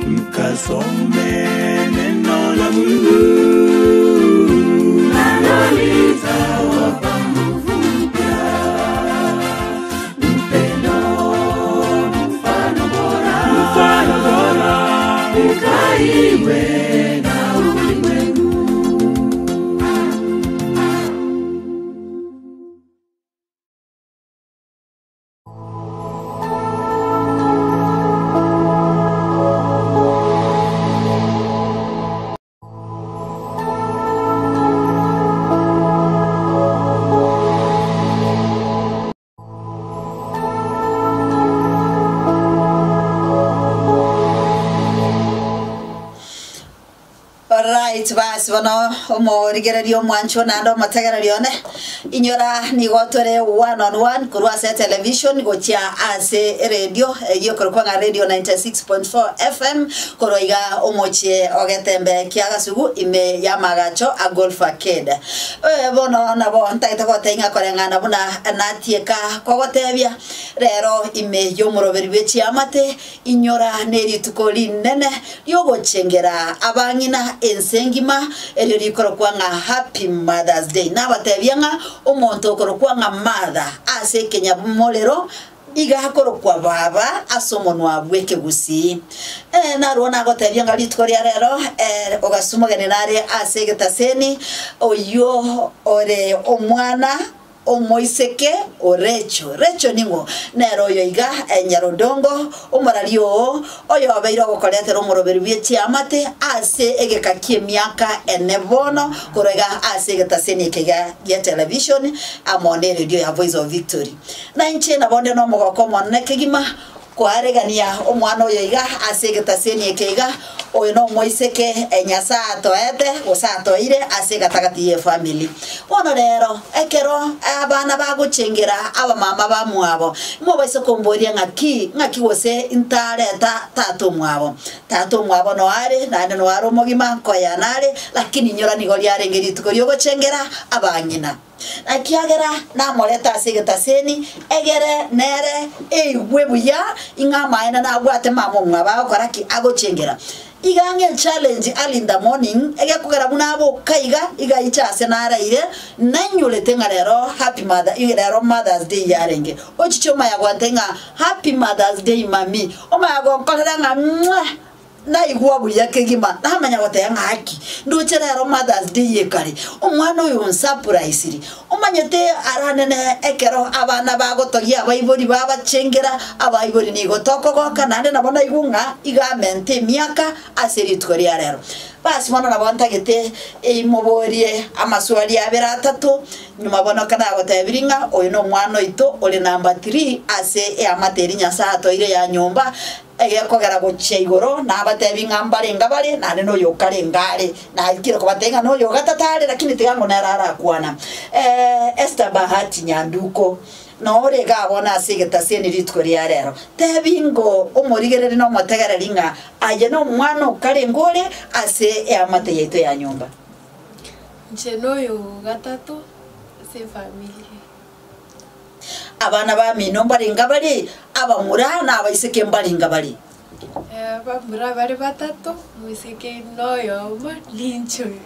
Mkasome neno la Mungu Nalo litawapa nguvu mpya. Upendo mfano bora, Mfano bora ukaiwe na ulimwengu. Basi bono omorigereria omwancho naende omotegereri one, inyora nigo tore one on one korwa ase etelevision gochia ase eredio eyio ekorokwa ng'a Radio 96.4 FM korwa iga omochie o Getembe kia Gasugu ime y'amagacho a Golf Arcade. Eh, bono nabo ntagete gotebia ng'a koreng'ana buna natieka kogotebia rero ime y'omoroberi bwe chiamate Inyora nerituko rinene riogochengera abang'ina ense engima, erio rikorokwa ng'a Happy Mother's Day. Nabatebia ng'a omonto okorokwa ng'a Mother ase ekenyamorero iga akorokwa baba ase omonwa bw'ekegusii. Ee, narwo nagotebia ng'a rituko ria rero eh, ogasumogeni nare ase egetaseni, oyio ore omwana Omoiseke o Recho. Recho ning'o? Nere oyo iga, nyarodongo, omorari oo, oyobeire ogokoretera omoroberi bwe chiamate ase egeka ki'emiaka ene bono, korwa iga ase egetaseni eke gia television amo neredio ya Voice of Victory. Na inche nabo nde nomogoko omonene kegima Koaregania omwana oyo iga ase egetaseni eke iga, oyo nomoiseke Nyasae atoete gose atoeire ase egatagati y'efamiri. Bono rero, ekero abana bagochengera abamama bamwabo, mobaise komboria ng'aki, ng'aki gose ntareta tata omwabo. Tata omwabo noyo are, naende noyo are omogima, nkoyana are, lakini inyora nigo riarenge rituko riogochengera abang'ina. Ekiagera namorete ase egetaseni, egere nere eigwe buya ing'a amaene nabwate mama omwabo agokora ki? Agochengera. Iga ang'e challenge early in the morning, egekogera buna aboka iga, iga aiche ase naraire, nainyorete ng'a rero happy mother, rero Mother's Day yarenge. Ochiche omanya gontebia ng'a happy Mother's Day mummy, omanya gonkorera ng'a mwah! Naigwa buya kegima, namanya goteba ng'a haki, ndoche rero Mother's Day ekare, omwana oyo onsapuraisiri. Omanyete aranene ekero abana bagotogia abaibori babachengera, abaibori nigo tokogoka naende nabo naigwa ng'a iga amente emiaka ase rituko ria rero. Basi bono nabo ntagete imoborie amaswali abere atato, nyuma bono kanagotebirie ng'a oyo nomwana oito ore number three ase eamate eria Nyasaye atoeire ya nyomba, Egekogera gochia igoro, nabatebi ng'a mbarenge bare, naende noyo okarenge are. Naikire kobatebia ng'a noyo ogatato are, lakini tiga ng'o nere arakwana. Esther Bahati Nyanduko, nore igaa bono ase egetaseni rituko ria rero. Tebi ng'o omorigereria na omotegereri ng'a aye nomwana okarenge ore ase eamate yaito ya nyomba. Inche noyo ogatato ase efamiri. Abana bamino mbarenge bare, abamura na abaiseke mbarenge bare. Abamura bare batato, omoiseke noyomo, ninche oyo.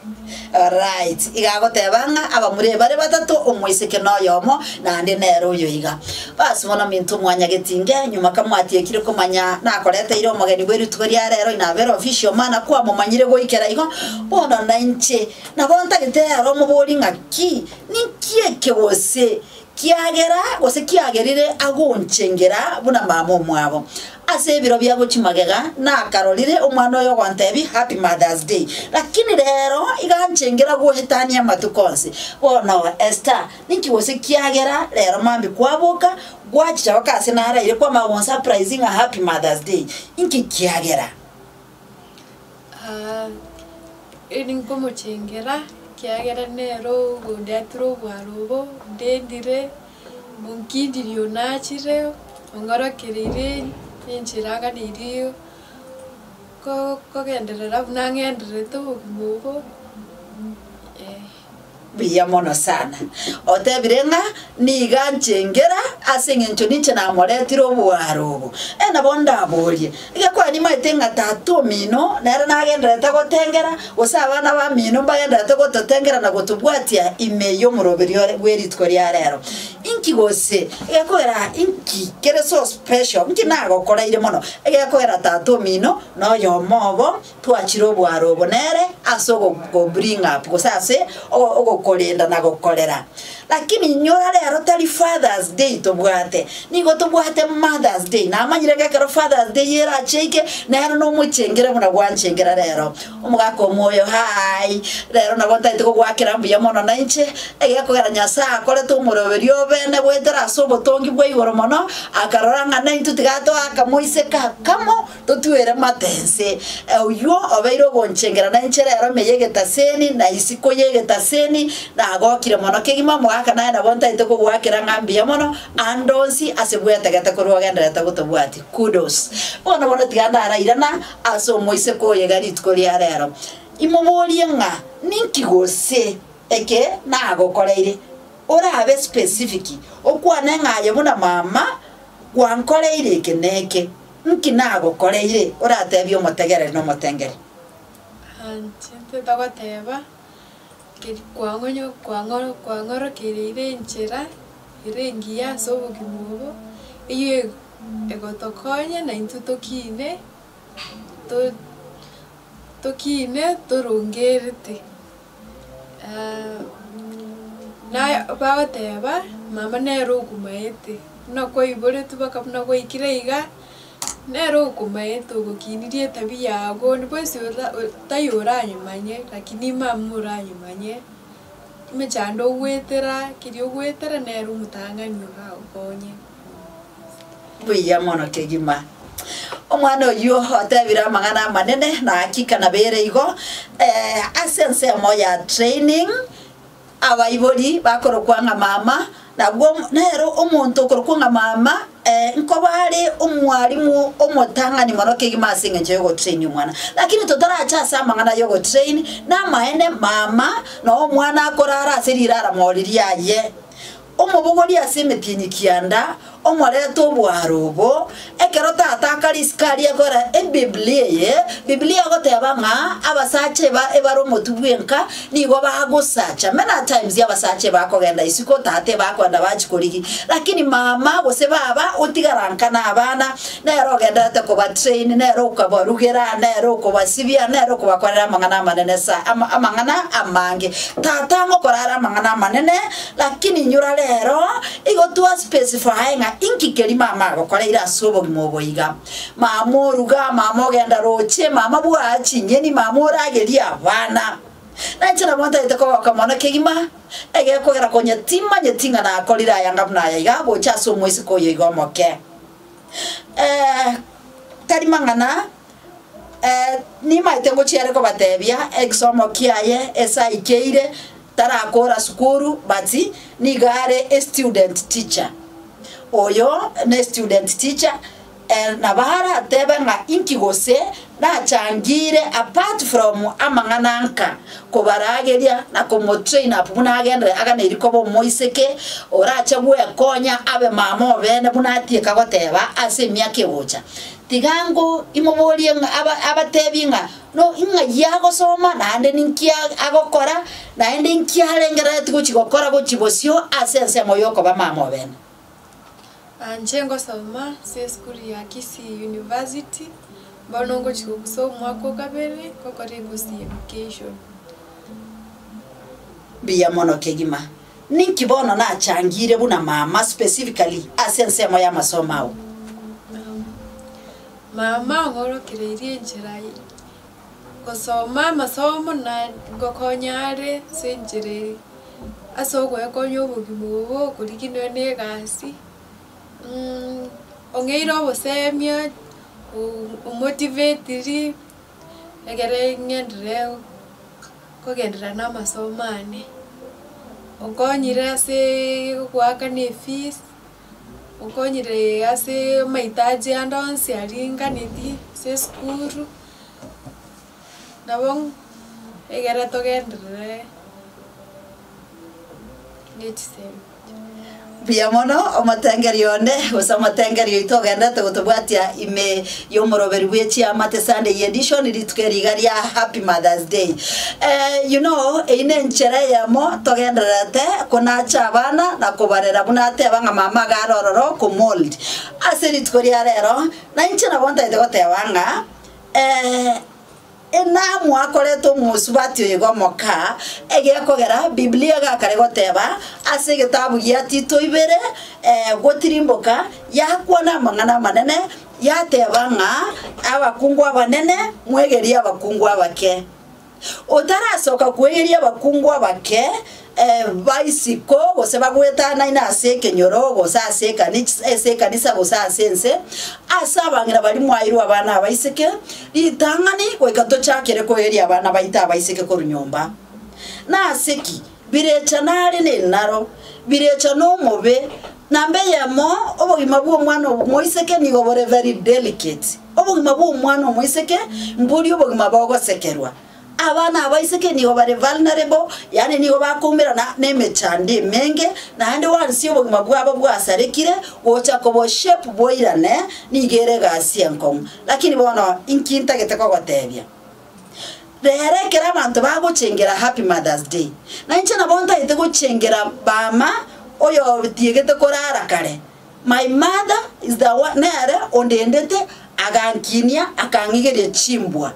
Alright, iga agoteba ng'a abamura ebare batato, omoiseke noyomo, naende nere oyo iga. Basi bono minto mwanyagetinge, nyuma kamwatiekire komanya nakoreteire omogeni bwe rituko ria rero inabere official mana kwamomanyire goikera igo, bono nainche nabo ntagete ere omobori ng'aki, Ninki eke gose kiagera gose kiagerire agonchengera buna mama omwabo? Ase ebiro bia gochia magega nakarorire omwana oyo ogontebia Happy Mother's Day, lakini rero iga anchengera goetania amatuko onsi. Bono Esther, ninki gose kiagera rero mambia kwaboka gwachicha goka ase naraire kwamanya gonsurprise ng'a Happy Mother's Day? Inki kiagera? Eri nkomochengera, ekiagera nere ogondetera obwaro obo, ondendire, onkindirie onachire, ong'orokereirie enchera aganeirie ko- kogenderera buna ang'endererete obogima obo, eh. Buya mono sana. Otebire ng'a nigo anchengera ase engencho ninche namoretire oboaro obo. E nabo ndaborie, egekogera nimaete ng'a tata omino nere nagendererete gotengera, gose abana bamino mbagendererete gototengera na gotobwatia ime y'omoroberi ore bwe rituko ria rero. Inki gose egekogera inki kere so special, inki nagokoreire mono, egekogera tata omino noyomo obo Twachire oboaro obo nere ase ogo bring up gose ase ogokorenda na gokorera. Lakini inyora rero tari Father's Day tobwate, nigo tobwate Mother's Day. Namanyire ng'a ekero Father's Day erache ike, nere nomochengere buna gwanchengera rero. Omogaka omoyo haai, rero nabo ntagete gogoakera mbuya mono nainche, egekogera Nyasaye akorete omoroberi obe. obene goetera ase obotongi bwa igoro mono, akarora ng'a naintwe tiga toaka moiseke akamo, totwere mate ense. Oyio obeire ogonchengera nainche rero ime y'egetaseni, na isiko y'egetaseni, nagokire mono kegima, omogaka naye nabo ntaete kogoakera ng'a mbuya mono, ande onsi ase bwetegete korwa ogendererete gotobwatia. Kudos. Bono bono tiga ndarairana ase omoiseke oyo iga rituko ria rero. Imoborie ng'a ninki gose eke nagokoreire, orabe specific, okwane ng'a aye buna mama gwankoreire eke na eke, nki nagokoreire, oratebie omotegereri na omotengeri. Inche ntitagoteba keri kwang'onyo kwang'oro kwang'orokereire enchera ere engiya ase obogima obo, eywo egotokonya naintwe tokine to. Tokine torongerete, na bagoteba mama nere okomaete, buna kwaiboretwe mpaka buna gwaikire iga, nere okomaete ogokinirie etabia yago onde bwensi ora taiyo oranyemanye lakini mama oranyemanye, emechando ogoetera, keria ogoetera nere omotang'ani oragokonye. Buya mono kegima. Omwana oyio otebire amang'ana amanene na hakika nabere igo, ase ensemo ya training, abaibori bakorokwa ng'a mama, nabwo nere omonto okorokwa ng'a mama, nkoba are omwalimu omotang'ani mono kegima ase eng'encho ya ogotrain omwana. Lakini totoracha ase amang'ana ya ogotrain, namaene mama noo omwana akorara ase riraramo riaye. Omobogorie ase emetienyi kianda, omorete oboaro obo, ekero tata akare isiko aria akora Ebiblia eye, Biblia egoteba ng'a abasacha eba ebare omotwe bw'enka nigo bagosacha. Many a times abasacha ebakogenda isiko, tata ebakogenda bachia korigi, lakini mama gose baba otigara nka na abana, nere ogendererete kobatrain, nere okobarugera, nere okobasibia, nere okobakorera amang'ana amanene sa ama amang'ana amange. Tata ngokora are amang'ana amanene, Lakini inyora rero, igo twa specify ng'a inki keria mama agokoreire ase obogima obo iga. Mama oruga, mama ogenda roche, mama bwaa chinyeni, mama oragerie abana. Na inche nabo ntagete kogoka mono kegima, egekogera konya timanyeti ng'a nakorire aya anga buna aya iga gocha ase omoiseke oyo iga omoke. Eh, tari mang'ana, eh, nimaete ngochia ere kobatebia egesomo kiaye esaikeire, Tarakora sukuru but nigo are a student teacher. Oyo ne student teacher nabo aratebe ng'a inki gose nachangire apart from amang'ana nka kobarageria na komotrain up buna agenderere aganeiri koba omoiseke orache gwekonya abe mama obene buna atieka goteba ase emiaka egocha. Tiga ango imoborie ng'a abatebie ng'a No ing'ai agosoma, naende ninki agokora, naende inki arengereretie gochia gokora gochia bosio ase ensemo y'okoba mama obene. Inche ngosoma ase esukuru ya Kisii University, bono ngochia gokusa omwaka o kabere ngokora ekosi ya education. Mbuya mono kegima. Ninki bono nachangire buna mama specifically ase ensemo y'amasomo ao? Mama ong'orokereirie enchera gosoma amasomo na ngokonya are ase enchera eye, ase ogoekonya obogima obo okorigia nonya na egasi, ong'eire obosemia, omotivetiri, ekere ng'enderere kogenderera na amasomo ane. Okonyire aseeee goakana efees. Okonyire ase amahitaji ande onsi aringanetie ase esukuru, nabo egere togenderere ne chisemi. Mbuya mono omotengeri onde, gose omotengeri oito ogenderete gotobwatia ime y'omoroberi bwe chiamate Sunday edition rituko eri iga ria Happy Mother's Day. Eh, you know, eyio nenchera eyemo togendererete konacha abana na kobarera buna ateba ng'a mama iga are ororo komold. Ase rituko ria rero, na inche nabo ntagete goteba ng'a eh, enamwakorete omosubati oyo iga omoka, egekogera Biblia iga akare goteba ase egetabu gia Tito ibere eh, gotirimboka, yakwana amang'ana amanene, yateba ng'a abakungu abanene mwegerie abakungu abake. Otarasoka kwegeria abakungu abake, Baisiko gose bagwetanaine ase ekenyoro gose ase ekanisa ase ekanisa gose ase ense, ase abang'ina baria mwairwe abana abaiseke, ritang'ani goika tochakere koeria abana baito abaiseke korwa nyomba. Nase ki? Birecha nare nenaro, birecha nomobe, namba eyemo, obogima bw'omwana omoiseke nigo bore very delicate. Obogima bw'omwana omoiseke mboria obogima bogosekerwa. Abana abaiseke nigo bare vulnerable, yaani nigo bakoumerana nemechando emenge, naende once obogima bwabo bwasarekire, gocha kobo shape boirane, nigo ere egasi enkong'u. Lakini bono inki ntagete kogotebia? Rero ekero abanto bagochengera Happy Mother's Day, na inche nabo ntagete gochengera mama oyotiegete korara kare, My mother is the one nere ondendete agankinia akang'igeria chimbwa.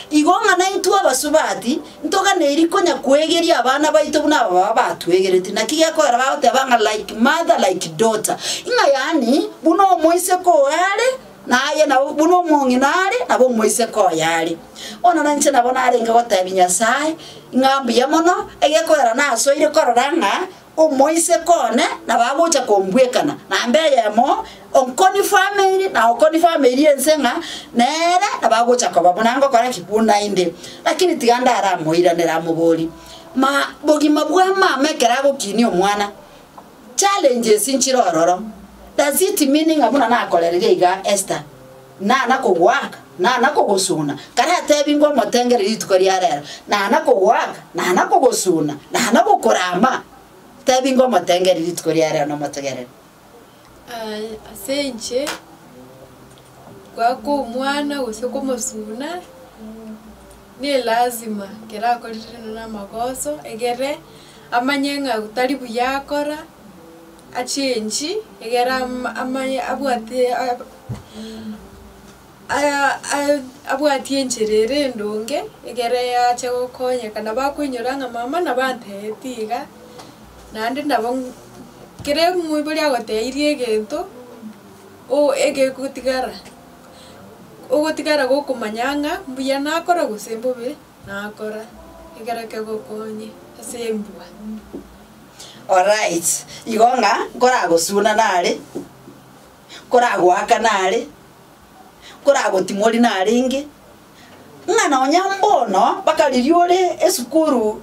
Igo ng'a naintwe abasubati ntoganeiri konya kwegeria abana baito buna abababa batwegeretie. Naki gekogera bagoteba ng'a like mother like daughter. Ng'a yaani buna omoiseke oyo are naye nabo buna omong'ina are nabo omoiseke oyo are. Bono nainche nabo narenge gotebia Nyasaye ng'a mbuya mono egekogera nasoire korora ng'a Omoiseke one nabo agocha kombwekana namba eyemo, onkonifamiri na okonifamiri ense ng'a nere nabo agocha koba buna ngokora ki? Buna inde. Lakini tiga ndaramoiranere amoborie, ma bogima bwa mama ekero agokinia omwana, challenges nchire ororo, does it mean ng'a buna nakorereria igaa Esther, Nana kogoaka, nana kogosuna, karatebi ngomotengere rituko ria rero, nana kogoaka, nana kogosuna, nana gokorama, tebi ngomotengere rituko ria rero nomotegerere. Ase inche, goaka omwana gose komosuna, ne lazima ekero akorire namagoso egere amanye ng'a tari buya akora. Achenchi, egere amanye abwate abwatie enchera ere endonge, egere ache gokonyeka. Nabo akoinyora ng'a mama nabo antebetie iga, naende nabo kera omoibori agoteirie egento, o egegotigara, ogotigara gokomanya ng'a mbuya nakora gose mbobe nakora, ekero kegokonye ase embwa. Alright, igo ng'a nkoragosuna nare, nkoragoaka nare, nkoragotimori narenge, ng'a nonya mbono mpaka riria ore esukuru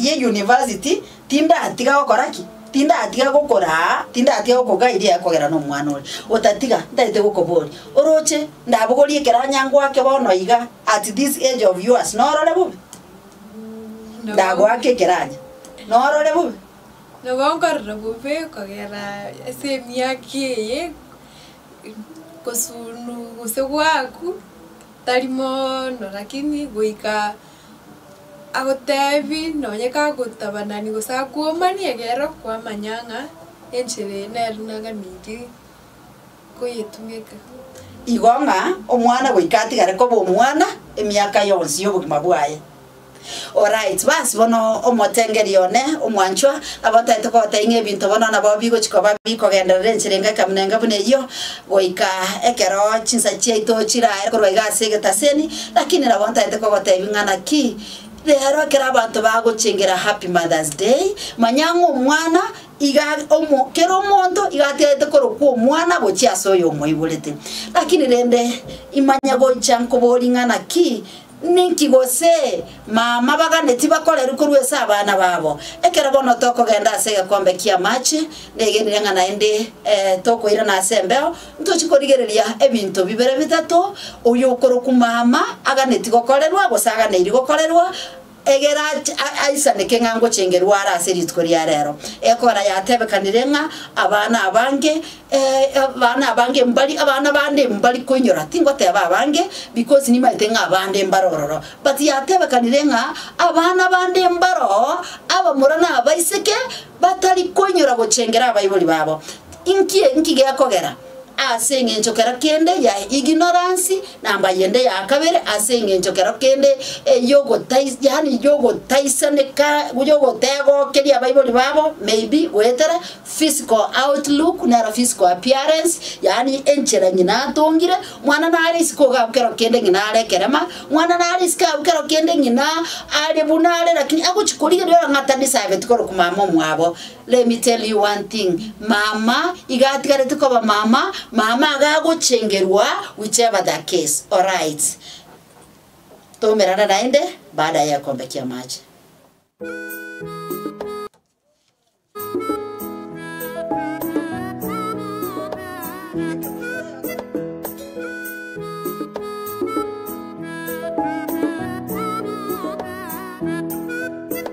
ye university, tindatiga gokora ki? Tindatiga gokoraa, tindatiga gokoguide ekogera na omwana oria. Otatiga, ntagete gokoboria, oroche ndabogorie ekeranya ngoake bono iga at this age of yours, norore bobe? Ndagoaka ekeranya, norore bobe. Nabo nkorora bobe kogera ase emiaka eye, kosunu gose gwaku, tari moono lakini goika agotebi nonye kagotabanani gose akwomani ekero kwamanya ng'a enchera eye nere naganetie koyetumeka. Igo ng'a omwana goika atigare koba omwana emiaka yonsi y'obogima bwaye. Alright, basi bono omotengeri one omwanchwa, nabo ntaete kogotebia ng'a ebinto bono nabo bigochi koba bikogenderera enchera enga ekamuna enga buna eyio, goika ekero chinsa chiaito chiraere korwa iga ase egetaseni, lakini nabo ntaete kogotebia ng'a naki, rero ekero abanto bagochengera Happy Mother's Day, manya ng'a omwana Iga omo, kera omonto iga atiarete korokwa omwana gochia ase oyo omoiborete. Lakini rende imanya goicha nkoboria ng'a naki, ninki gose mama baganeti bakorerwe korwa ase abana babo? Ekero bono tokogenda ase egekombe ki'amache, negenire ng'a naende tokoirana ase embeo, ntochi korigereria ebinto bibere bitato, oyo okorokwa mama aganeti gokorerwa gose aganeiri gokorerwa, Egere aisaneke ng'a ngochengerwa are ase rituko ria rero. Ekora yatebekanire ng'a abana abange abana abange mbari abana bande mbari koinyora, tingoteba abange because nimaete ng'a abande mbare ororo, but yatebekanire ng'a abana bande mbaroo abamura na abaiseke batari koinyora gochengera abaibori babo. Inki inki gekogera? Ase eng'encho kero kende ya ignorance, namba yende ya kabere ase eng'encho kero kende eyogotai yaani yogotaisaneka yogotegokeria abaibori babo maybe goetera physical outlook nero physical appearance, yaani enchera ng'ina atongire, mwana nare isiko iga abwo kero kende ng'ina are ekerema, mwana nare isiko abwo kero kende ng'ina are buna are lakini agochi korigereria ore ng'a tadisaveti korokwa mama omwabo. Let me tell you one thing, mama iga atigareti koba mama, mama iga agochengerwa whichever the case, alright. Toumerane naende baada ya ekombe kia amache.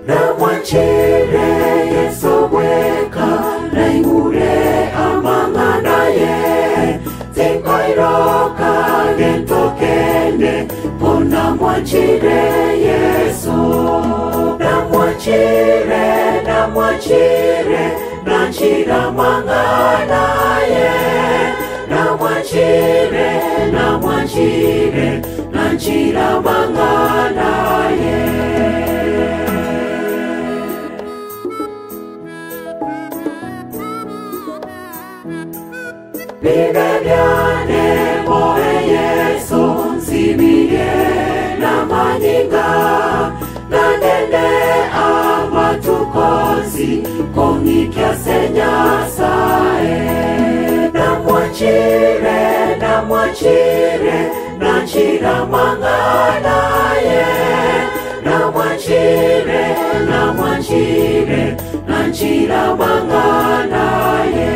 Namwanchire Yeso bweka, naigure amang'ana ye, tinkoiroka gento kende, ko namwanchire Yeso. Namwanchire, namwanchire, nanchira amang'ana ye, namwanchire, namwanchire, nanchira amang'ana ye. Bibe byane moe Yesu, nsibiye n'amanyinga, nanene amatukozi, kong'ikyase Nyasaye. Namwachire, namwachire, nanchira amang'ana ye, namwachire, namwachire, nanchira amang'ana ye.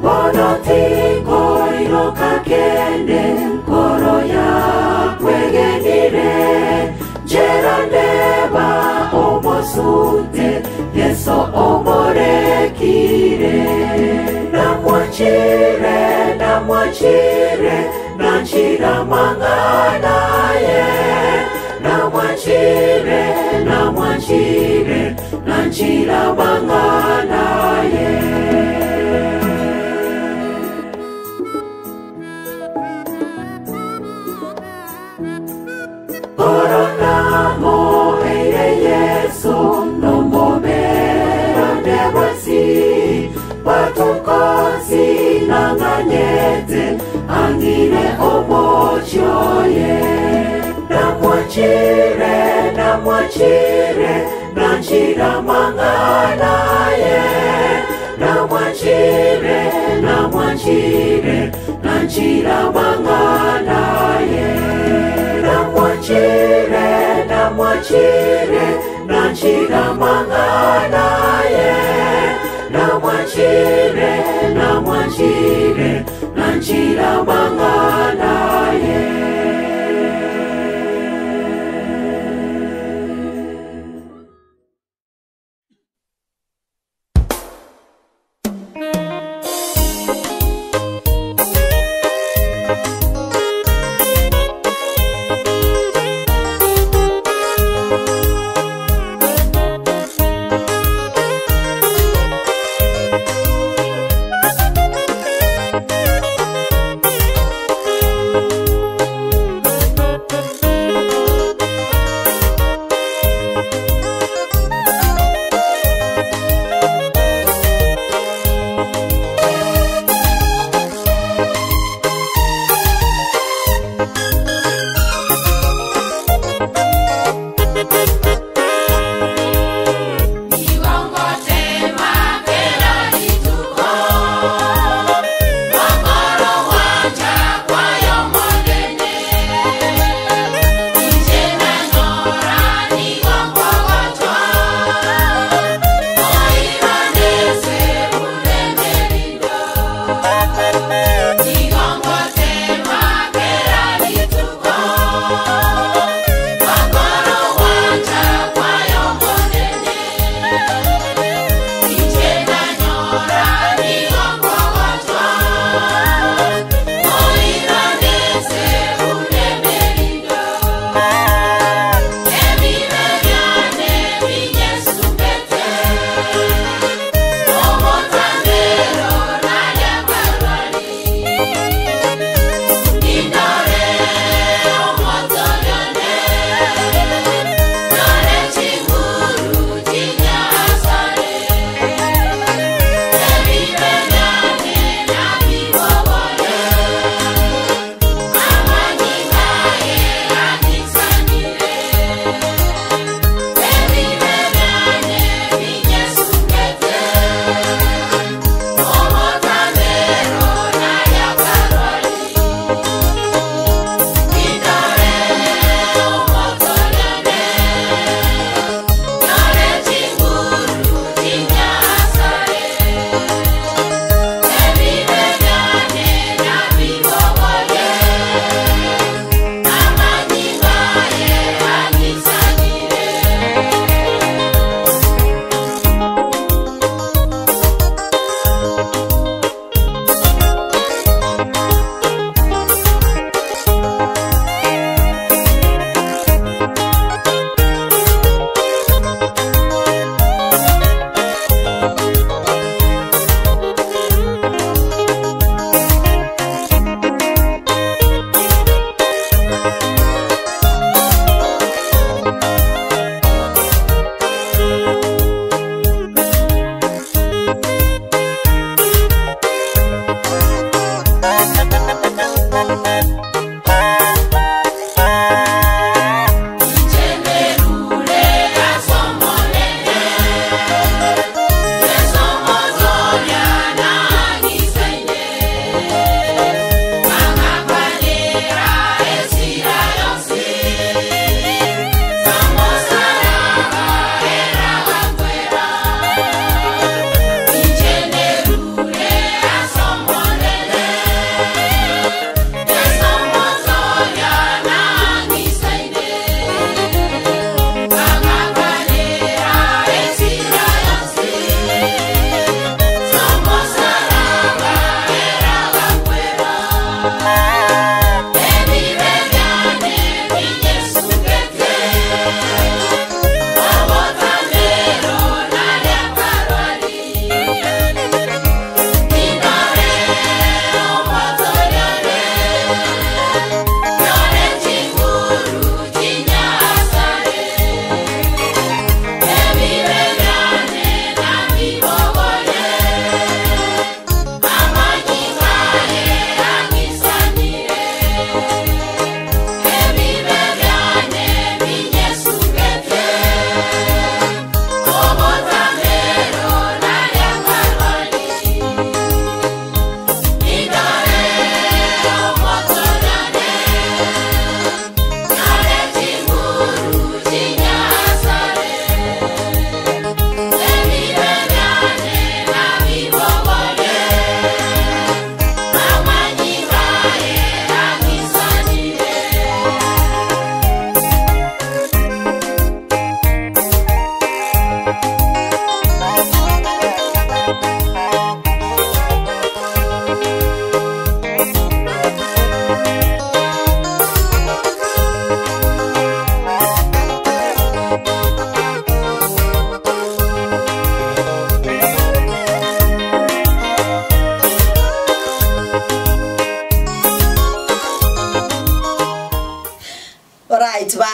Bono tinkoiroka kende, nkoro yakwegenire, njera ndeba omosunte, Yeso omorekire. Namwachire, namwachire, nanchira amang'ana ye, namwachire, namwachire, nanchira amang'ana ye. Korona moeire Yesu, nomobera ndebwasi, batukosi nang'anyete, ang'ire omochioye. Namwachire, namwachire, nanchira amang'ana ye, namwachire, namwachire, nanchira amang'ana ye. Namwachire, namwachire, nanchira amang'ana ye, namwachire, namwachire, nanchira amang'ana ye.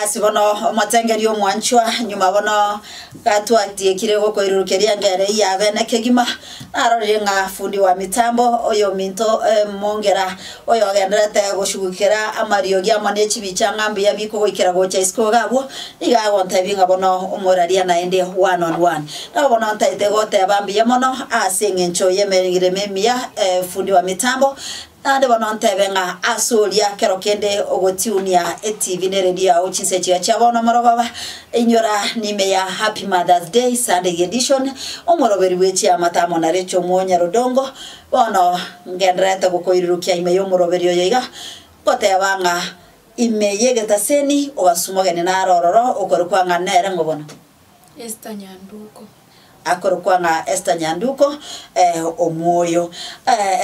Basi bono omotengeri omwanchwa nyuma bono gatwatiekire gokoirurukeria ngere yabe nekegima narorire ng'a fundi wa mitambo oyo minto mongera oyo ogenderete goshugukera amariogi amo na echibicha ng'a mbuya bikogoikera gocha isiko iga abwo niga agontebia ng'a bono omoraria naende one on one. Nabo bono ntaete goteba mbuya mono ase eng'encho ya emeremo emiya fundi wa mitambo. Naende bono ntebe ng'a ase oria kero kende ogotiunia etivi ne eredio yao chinsa echiga chia bono morogoba, inyora nime ya Happy Mother's Day Sunday Edition, omoroberi bwe chiamate amo na Rachel Omwonya Rodongo, bono ngendererete gokoirurukia ime y'omoroberi oyo iga, ngoteba ng'a ime y'egetaseni ogasumogeni naro ororo okorokwa ng'a nere ng'o bono? Esther Nyanduko. Akorokwa ng'a Esther Nyanduko Omwoyo.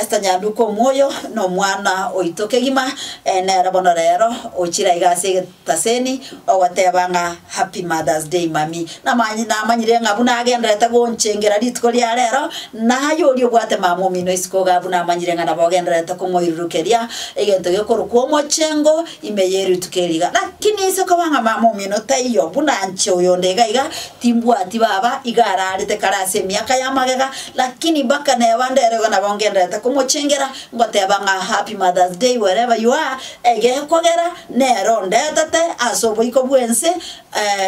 Esther Nyanduko Omwoyo nomwana oito kegima, nere bono rero ochire aiga ase egetaseni ogoteba ng'a Happy Mother's Day mummy. Namanyi namanyire ng'a buna agendererete gonchengera rituko ria rero, naye oria obwate mama omino isiko iga buna amanyire ng'a nabo ogendererete komoirurukeria egento gekorokwa omochengo ime ye rituko eri iga. Lakini inse koba ng'a mama omino taiyo buna nche oyonde iga iga, Timbwati baba, iga ararete kare ase emiaka y'amagega, lakini mpaka neba ndere igo nabo ngendererete komochengera, ngoteba ng'a happy Mother's Day wherever you are, egekogera nere ondetete ase oboiko bw'ense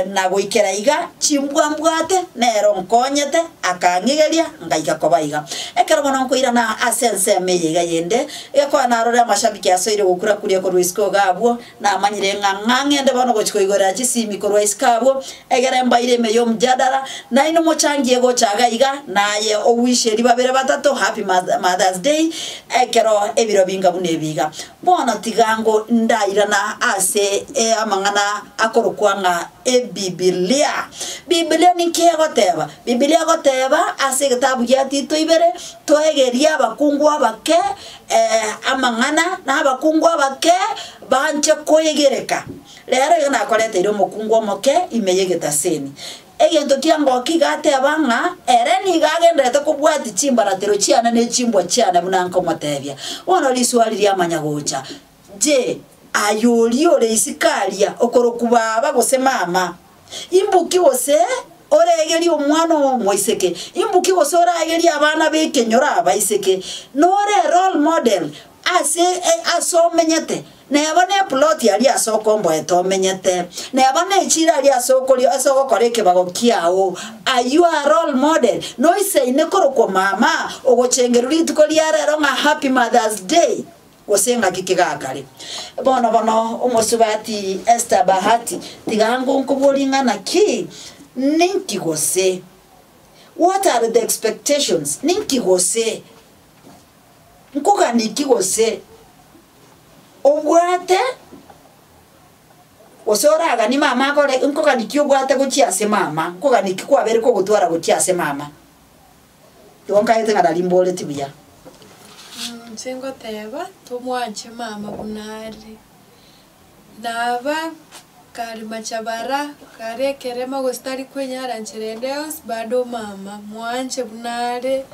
na goikera iga chimbwa mbwate, nere onkonyete akang'igeria ngaika koba iga. Ekero bono nkoirana ase ensemo eye iga yende, egekoa narore amashabiki asoire gokura kuria korwa isiko iga abwo, Namanyire ng'a ng'ang'ende bono gochia koigorera chisimi korwa isiko abwo, egere mbaire ime y'omjadala, nainwe mochangie gocha iga iga, naye owisherie babere batato happy Mother's Day, ekero ebiro binga buna ebi iga. Bono tiga ngo ndairana ase amang'ana akorokwa ng'a Ebibilia. Bibilia ninki egoteba? Bibilia egoteba ase egetabu gia Tito ibere, toegerie abakungu abake amang'ana, na abakungu abake banche koegereka. Rero iga nakoreteire omokungu omoke ime y'egetaseni. Egento kiangokia iga ateba ng'a ere nigo agendererete kobwatia chimbaratero chiane ne chimbwa chiane buna nkomotebia. Bono riswali riamanya gocha, Je, aye oria ore isiko aria okorokwa baba gose mama, imbuki gose oregerie omwana oo omoiseke, imbuki gose oraegerie abana b'ekenyoro abaiseke, nore erole model ase ase omenyete, neba ne eploti aria ase okomboete omenyete, neba ne echiro aria ase okoria ase ogokora ekebago kiao, ayio a role model, noisaine korokwa mama, ogochengerwa rituko ria rero ng'a happy mother's day. Gose ng'aki kegakare. Bono bono omosubati Esther Bahati, tiga ngonkoborie ng'a naki, ninki gose? What are the expectations? Ninki gose? Nkogani ki gose obwate gose oraganie mama akore, nkogani ki obwate gochia ase mama? Nkogani ki kwabeire kogotwara gochia ase mama? Igo nkaete ng'a nari mboreti buya. Inche ngoteba tomwanche mama buna are, naba kare machabara, kare ekerema gose tari kwenyara nchera ende yonsi bado mama, mwanche buna are.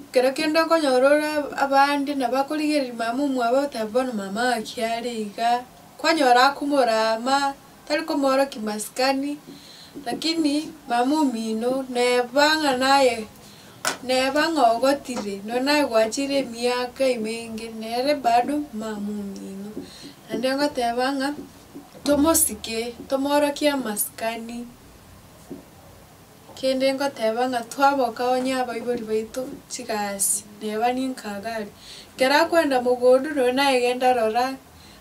Ekero kende okonyora ore abande nabo akorigereria mama omwabo ogoteba bono mama ng'aki are iga, kwanyora akomorama. Tari komoorokia masikani, lakini mama omino neba ng'a naye neba ng'a ogotire nonye naye gwachire emiaka emenge nere bado mama omino. Naende ngoteba ng'a tomosike, tomoorokie amasikani, kende ngoteba ng'a twaboka onye abaibori baito chigasi neba ninka iga aria. Ekero akoenda mogondo nonye naye genda rora.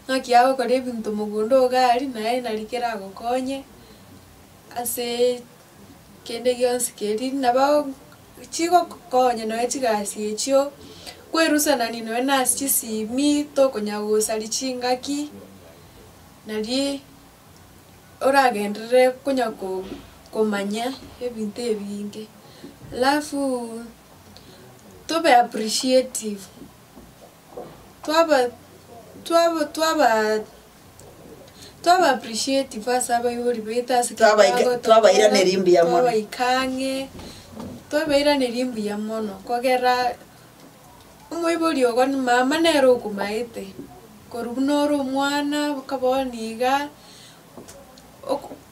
Ng'aki agokora ebinto mogondo iga aria, naye nari keragokonye ase kende gionsi keria, nabo chigokokonya nonye chigasi echio, kwerusanani nonye na ase chisimi, tokonya gosaria chingaki, nari oragenderere konya ko komanya ebinto ebinge. Alafu tobe appreciative. Twaba twaba twaba twaba appreciative ase abaibori baito ase ekero Twabaika- bagotokora, twabairaneria mbuya mono. twabaika ang'e, twabairaneria mbuya mono, kogera omoibori ogo mama nere okomaete, korwa buna ore omwana, boka bono iga.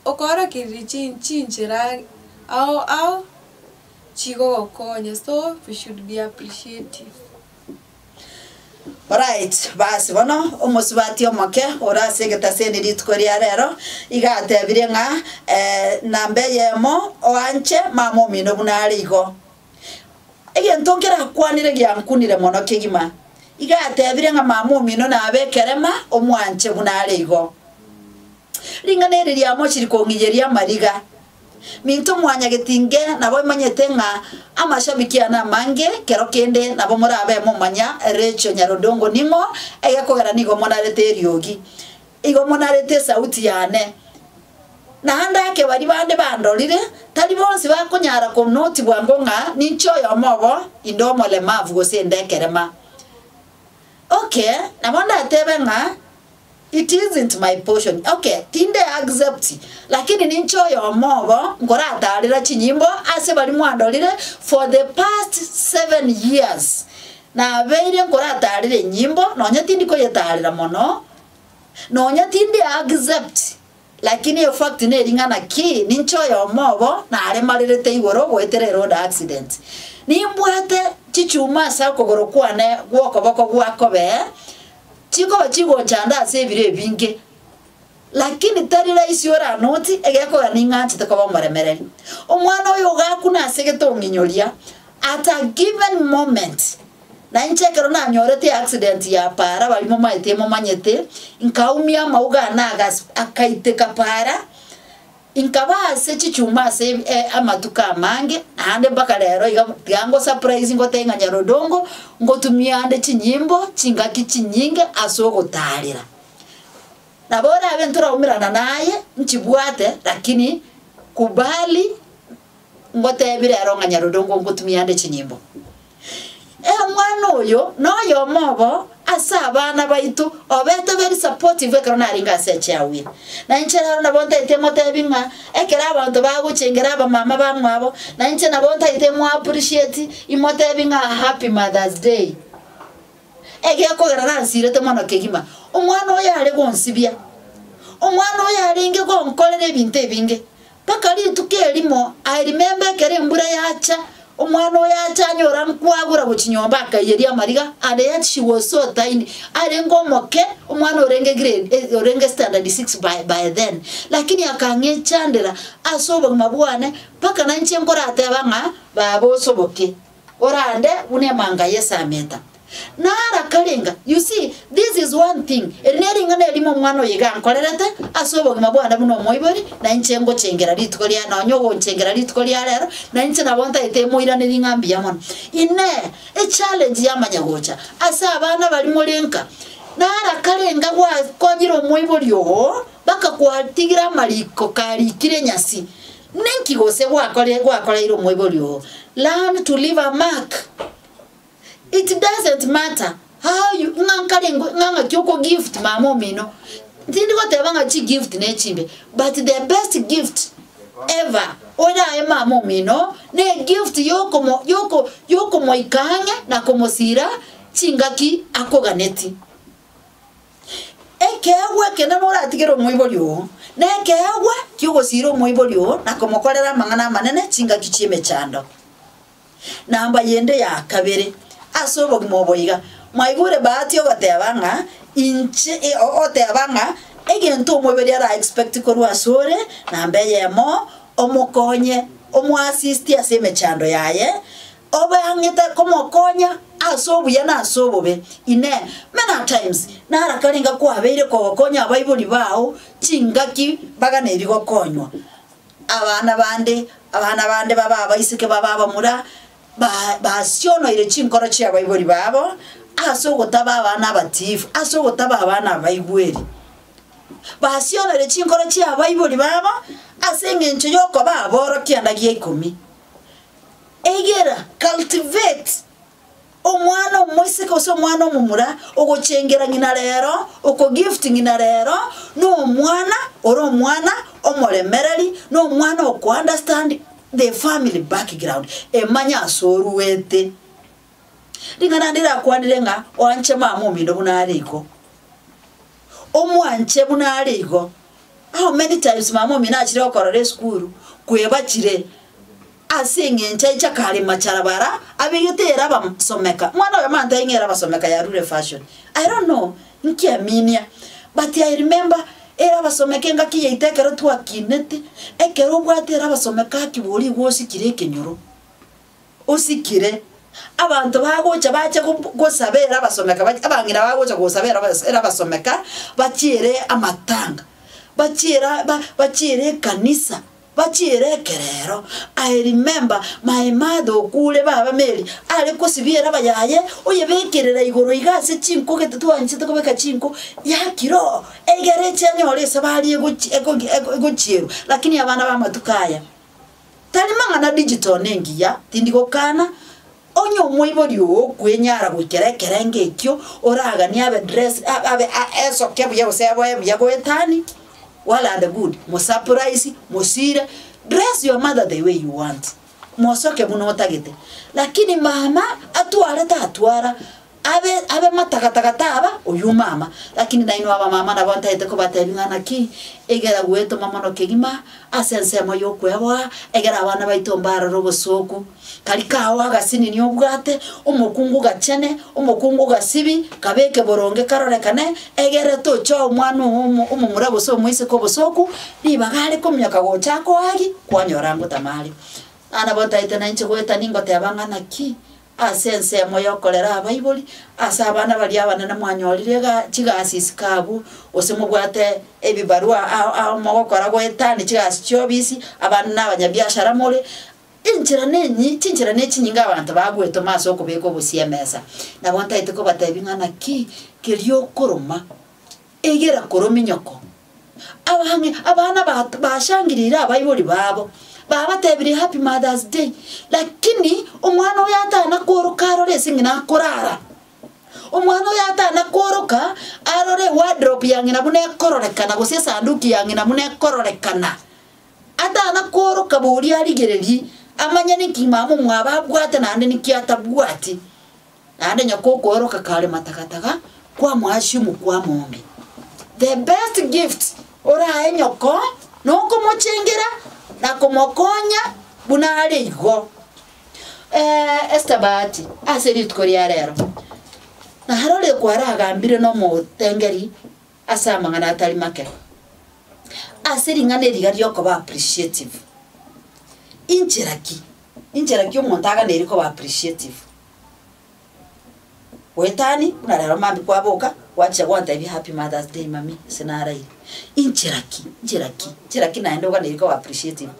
Okoorokereria chin chinchera ao ao chigogokonya so we should be appreciative. Alright, basi bono omosubati omoke ore ase egetaseni rituko ria rero iga atebire ng'a namba eyemo oanche mama omino buna are igo. Egento nkerakwanire giankunire mono kegima, iga atebire ng'a mama omino nabe ekerema omwanche buna are igo. Ring'ana eri riamochire kong'iyeria amariga. Minto mwanyagetinge nabo imanyete ng'a amashabiki ane amange, kero kende nabo morabe momanya Rachel Nyarodongo ning'o, egekogera nigo monarete eriogi, igo monarete esauti yane. Naende ake baria bande bandorire, tari bonsi bakonyara konoti bwango ng'a ninche oyomo obo inde omolemavu gose inde ekerema. Okay, nabo ndatebe ng'a It isn't my portion, okay, tinde accept, lakini ninche oyomo obo nkoratarera chinyimbo ase baria mwandorire for the past 7 years nabeire nkoratarera enyimbo nonya tindi koyetarera mono, nonya tinde accept, lakini efact neri ng'a naki ninche oyomo obo naremarerete igoro goetera eroad accident. Nimbwate chichuma ase okogoro kwane gwokoboko gwakobee. Chikoba chigochanda ase ebiro ebinge, lakini tari rahisi oranoti egekogera ning'anchete koba omoremereri. Omwana oyo ogakuna ase getong'inyoria at a given moment. Na inche ekero nanyorete eaccident ya para baria momaete momanyete, nkaumia amauga ane agas akaiteka para. Inkaba ase chichuma ase amatuko amange, naende mpaka rero iga tiga ngo surprise ngotebie ng'a Nyarodongo ngotumia ande chinyimbo chingaki chinyinge ase ogotaarera. Nabo orabe ntoraumerana naye nchibwate lakini kubali ngotebie rero ng'a Nyarodongo ngotumia ande chinyimbo. Omwana oyo noyomo obo ase abana baito obete very supportive ekero narenge ase echair wheel. Na inche rero nabo ntaete motebi ng'a ekero abanto bagochengera abamama bamwabo, na inche nabo ntaete mo appreciate imotebi ng'a happy mother's day. Egekogera nansirete mono kegima, omwana oyo are gonsibia, omwana oyo arenge gonkorera ebinto ebinge. Mpaka rituko erimo, I remember ekero embura yacha, omwana oyo acha anyora nkwagura gochia nyomba akaiyeria amariga and yet she was so tiny, arenge omoke, omwana orenge grade orenge standard six by by then, lakini akang'echandera ase obogima bwane mpaka nainche nkorateba ng'a baba osoboke. Orande buna emanga y'esameta. Nara karenga, you see, this is one thing, eri nering'ana erimo omwana oyo iga ankorerete ase obogima bwane buna omoibori, na inche ngochengera rituko ria nonya ogonchengera rituko ria rero, na inche nabo ntagete emoiranerie ng'a mbuya mono. Inee! Echallenge yamanya gocha ase abana baria more nka, nara karenga gwakonyire omoibori oo, mpaka kwatigire amariko karikire enyasi, Ninki gose gwakore gwakoreire omoibori oo? Learn to leave a mark. It doesn't matter how you ng'a nkare ng'a ng'aki oko gift mama omino. Tindi goteba ng'a chigift ne chimbe but the best gift ever orae mama omino ne gift yokomo yoko yokomoika ang'e na komosira chingaki akoganeti. Ekeegwa ekenene oratigere omoibori oo, nekeegwa ki'ogosiira omoibori oo na komokorera amang'ana amanene chingaki chi'emechando. Namba yende ya kabere ase obogima obo iga, mwaigure bahati ogoteba ng'a inche ogoteba ng'a egento omoibori ara expect korwa asore, namba eyemo, omokonye, omoassist ase emechando yaye, Obe ang'ete komokonya ase obuya na ase obobe. Inee! Many a times narakarenga kwabeire kogokonya abaibori bao chingaki baganeiri gokonywa? Abana bande, abana bande babe abaiseke babe abamura, ba basionoire chinkoro chi'abaibori babo ase ogotaba abana abatiifu, ase ogotaba abana abaigweri. Basionoire chinkoro chi'abaibori babo ase engencho y'okoba aborokia ndagia ikomi. Egera, cultivate, omwana omoiseke gose omwana omomura ogochengera ng'ina rero, okogift ng'ina rero, na omwana ore omwana omoremereri, na omwana oko understand the family background, emanye ase oruete. Ring'ana ndirakwanire ng'a oanche mama ominto buna are igo, omwanche buna are igo. How many times mama omino achire gokorora esukuru, kwebachire ase eng'encho aicha kare macharabara, abegete ere abasomeka. Mwana oyomo antebi ng'a ere abasomeka yarure fashion. I don't know, nkiaminia, but I remember ere abasomeka engaki yaito ekero twakinete, ekero obwate ere abasomeka akibori igo osikire ekenyoro. Osikire, abanto bagocha bache gosaba ere abasomeka bache abang'ina bagocha gosaba ere abas ere abasomeka, bachiere amatanga, bachiere ba bachiere ekanisa, bachiere ekerero. I remember my mother okure baba Mary, are kosibia eraba yaye, oyebekerera igoro iga ase chinko gete twanchete kobeka chinko, yakiroo, egere eche anyore esabari egochi egogi egochierwa, lakini abana ba amatuko aya. Tari mang'ana digital nengiya, tindi gokana, onye omoibori oo okwenyara goikera ekerengo ekio, oraganie abe dress abe esoke buya gose eboe buya goetani, well and good, mosurprise, mosire, dress your mother the way you want, mosoke buna otagete. Lakini mama atware tatwara, Abe abe matagataga taba oyio mama, lakini nainwe abamama nabo ntaete kobatebia ng'a naki, egera gwetoma mono kegima ase ensemo y'okweboa, egera abana baito mbarore obosooku. Kari kao agasinini obwate, omokungu gachene, omokungu gasibi, kabeke boronge karorekane, egere tochoa omwana oo omo omomura gose omoiseke obosooku, ribaga are kominyoka gocha akoagi, kwanyora ngotama are. Naende nabo ntaete nainche goeta ningoteba ng'a naki, Ase ensemo y'okorera abaibori, ase abana baria abanene mwanyorire iga chigasi isiko abwo, gose mobwate ebibarua ao ao mogokora goetania chigasi chi'obisi, abande na abanyabiashara more, enchera nenyi chinchera ne chinyinge abanto bagwetoma ase okobeka obosie emesa. Nabo ntaete kobatebia ng'a naki keria okoroma, egera koromia nyoko. Abang'e abana ba bashangirire abaibori babo, babatebirie happy mother's day, lakini omwana oyo atana koroka arore ase ng'ina akorara, omwana oyo atana koroka arore ewardrobe ya ng'ina buna ekororekana gose esanduki ya ng'ina buna ekororekana, atana koroka boria arigererie, amanye ninki mama omwabo abwate naende ninki atabwati. Naende nyoko okooroka kare matagataga kwamoassume kwamombia. The best gift orae nyoko nokomochengera na komokonya buna are igo. Esther Bahati ase rituko ria rero narore kwaragambire nomotengeri ase amang'ana atari make ase ring'ana eriga riokoba appreciative. Inchera ki? Inchera ki omonto aganeiri koba appreciative? Goetani, buna rero mambia kwaboka, gwachia gwantebia happy mother's day mummy, ase naraire. Inchera ki? Nchera ki? Nchera ki naende oganeiri koba appreciative?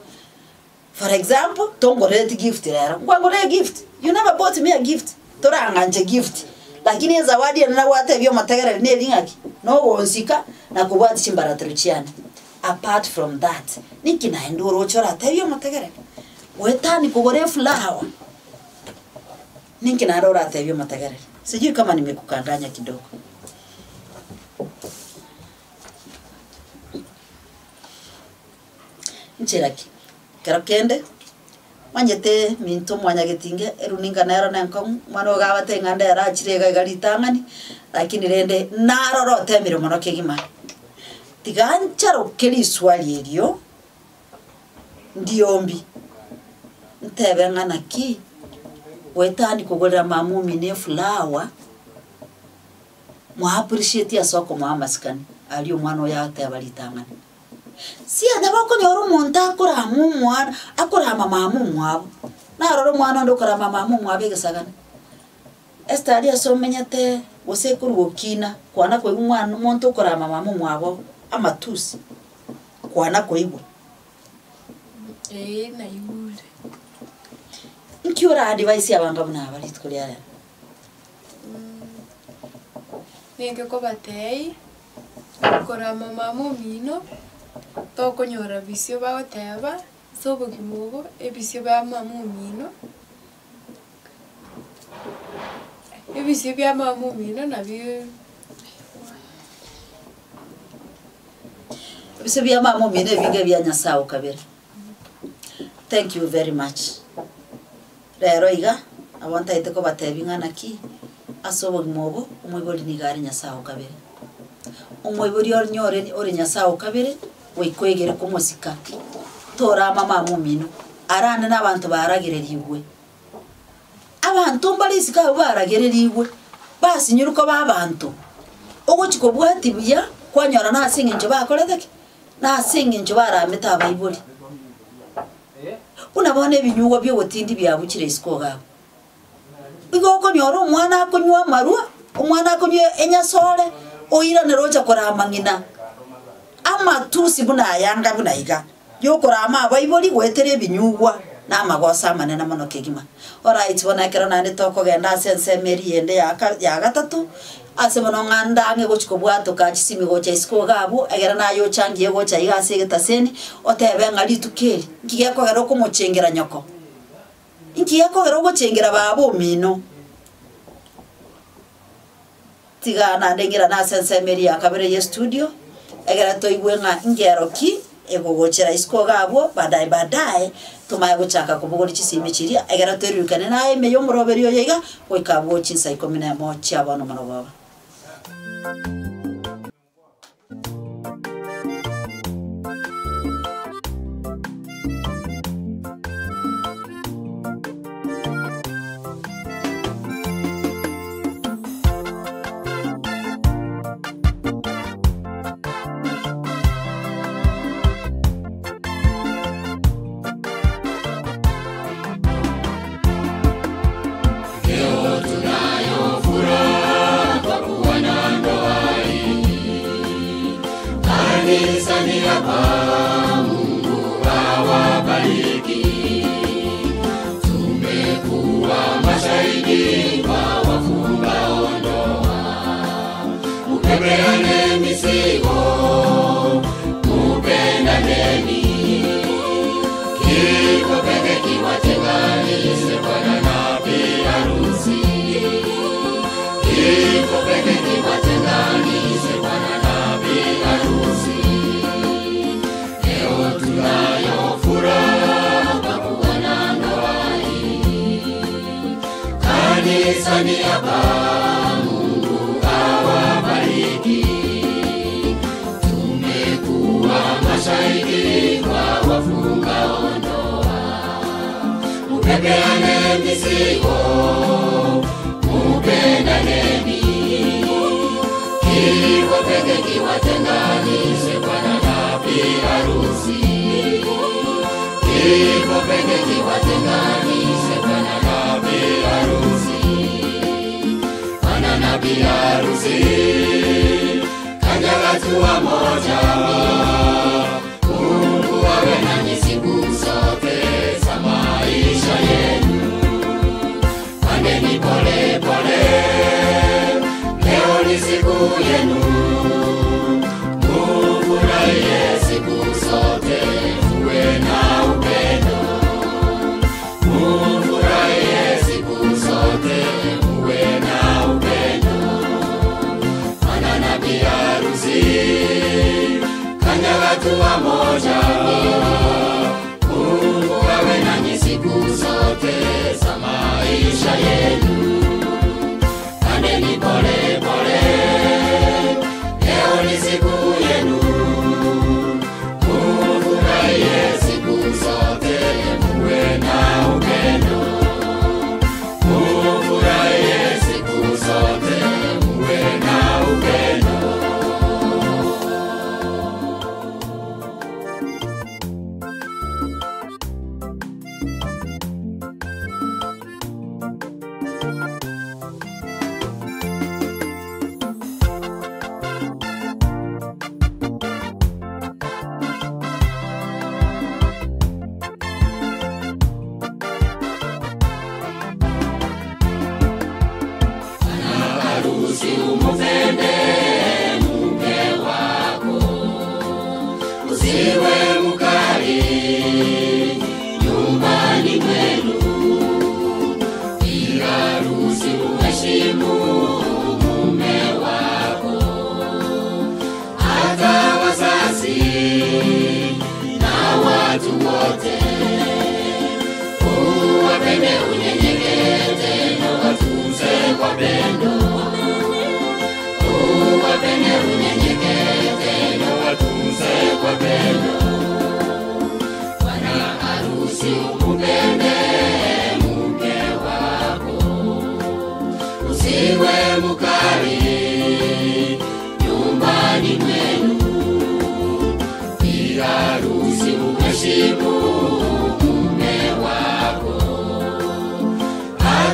For example, tongorereti gift rero, nkwangorere gift? You never bought me a gift, torang'anche gift, lakini ezawadi ere nagwatebia omotegereri neri ng'aki? Nogonsika na kobwatia chimbaratero chiane. Apart from that, ninki naende oroche oratebie omotegereri? Goetani kogora eflower. Ninki naende oratebie omotegereri? Sijui kama nimekukanganya kidogo. Nchera ki? Kero kende, manyete minto mwanyagetinge eruninga nero nenkong'u, omwana oyo gabate ng'a ndero achire iga iga ritang'ani, lakini rende naroro otemire mono kegima. Tiga ncharoke riswali erio. Ndiombi, ntebe ng'a naki, goetani kogorera mama omino eflower, moa appreciate ase okomoa amasikani aria omwana oyo agoteba ritang'ani. Sianya bokonyora omonto akorama omwana, akorama mama omwabo, narora omwana onde okorama mama omwabo egesagane. Esther aria ase omenyete gose korwa gokina, kwana koigwa omwana omonto okorama mama omwabo amatusi. Kwana koigwa. Ee, naigure. Nki ora advise abanto buna aba rituko ria rero? Nigo kobatebia, korama mama omino, tokonyora bisio bagoteba, ase obogima obo, ebisio bia mama omino, ebisio bia mama omino nabio. Ebise bia mama omino ebinge ebia Nyasae okabere. Thank you very much. Rero iga, nabo ntaete kobatebia ng'a naki, ase obogima obo, omoibori nigo are Nyasae okabere. Omoibori onyore ore Nyasae okabere. Goika oegere komosika, torama mama omino, arande na abanto baragererigwe. Abanto mbare isiko abwo baragererigwe, basinyirwe koba abanto, ogochi kobwatia buya, kwanyora na ase eng'encho bakorete ki? Na ase eng'encho baramete abaibori. Buna bono ebinyugwa bia ogotindi biabuchire isiko iga abwo. Igo okonyora omwana akonywa amarwa, omwana akonywa enyasore, oiranere ocha korama ng'ina. Amatusi buna aya anga buna iga, yokorama abaibori goetera ebinyugwa na amagoso amanene mono kegima. Alright bono ekero naende tokogenda ase ensemo eria ende ya ka ya gatato, ase bono ng'a ndang'e gochi kobwatoka chisimi gocha isiko iga abwo, egere naye ochangie gocha iga ase egetaseni, otebe ng'a rituko eri, nki gekogera okomochengera nyoko? Inki gekogera ogochengera baba omino? Tiga naende ng'irane ase ensemo eria ya kabere y'estudio, egere toigwe ng'a ingero ki egogochera isiko iga abwo, baadaye baadaye tomanye gochaka kobogoria chisimi chiria, egere toirurukane naye ime y'omoroberi oyo iga, goika abwo chinsa ikomi na emo chia bono morogoba.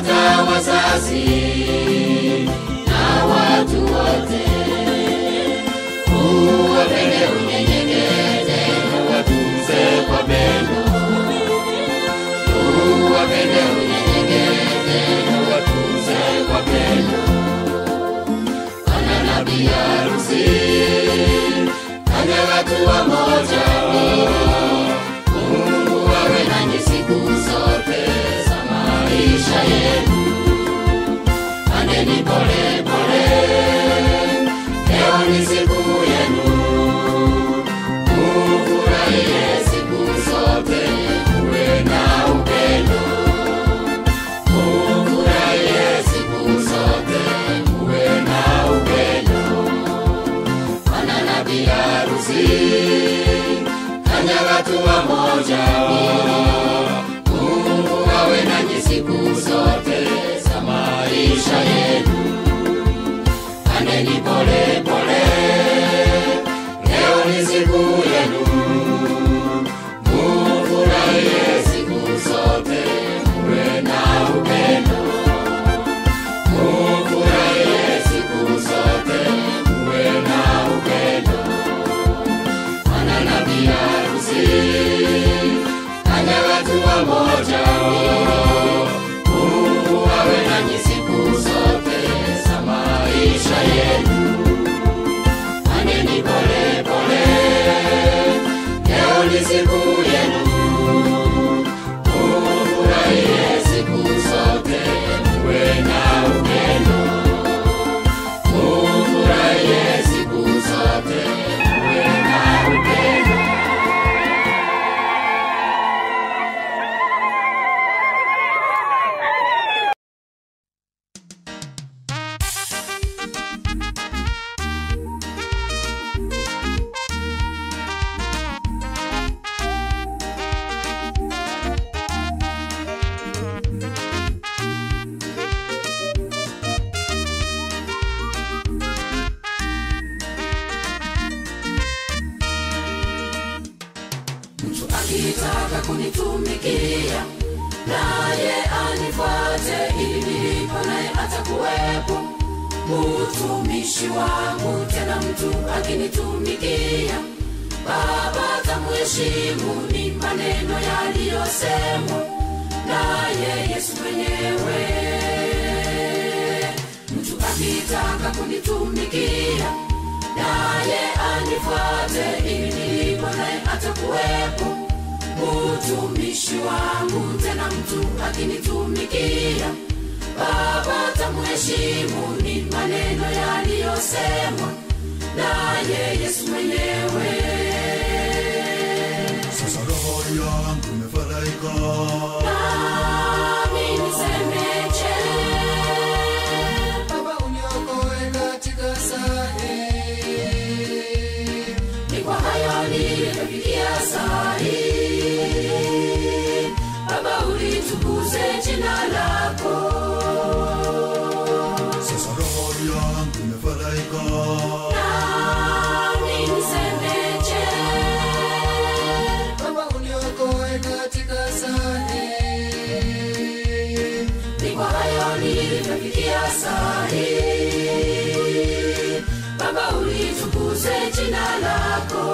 hata wazazi na watu wote. Uwapende, unyenyekee, uwatunze kwa pendo. Uwapende, unyenyekee, uwatunze kwa pendo. Bwana na bi harusi, fanya watu wamoja. Mungu awe nanyi siku zote za maisha yenu. Pandeni pole pole, leo ni siku yenu. Mufurahie siku zote, muwe na upendo. Mufurahie siku zote, muwe na upendo. Bwana na bi harusi, fanya watu wamoja. Mungu awe nanyi siku zote za maisha yenu. Pandeni pole pole, leo ni siku yenu. Mufurahie siku zote, muwe na upendo. Mufurahie siku zote, muwe na upendo. Bwana na bi harusi, fanya watu wamoja. Mungu awe nanyi siku zote za maisha yenu. Pandeni pole pole, leo ni siku yenu. Mufurahie siku zote, muwe na upendo. Mufurahie siku zote, muwe na upendo. Mtu akitaka kunitumikia naye anifuate, ili nilipo naye atakuwepo. Mtumishi wangu tena, mtu akinitumikia, Baba atamheshimu. Ni maneno yaliyosemwa naye Yesu mwenyewe. Mtu akitaka kunitumikia naye anifuate, ili nilipo naye atakuwepo. Mtumishi wangu tena, mtu akinitumikia, Baba atamheshimu. Ni maneno yaliyosemwa naye Yesu mwenyewe. Sasa roho yangu imefadhaika, Nami nisemeje? Baba uniokoe katika saa hii. Ni kwa hayo nilivyofikia saa hii. Baba ulitukuze jina lako. sasa roho yangu imefadhaika, Nami nisemeje? Baba uniokoe katika saa hii. Ni kwa hayo nilivyofikia saa hii. Baba ulitukuze jina lako.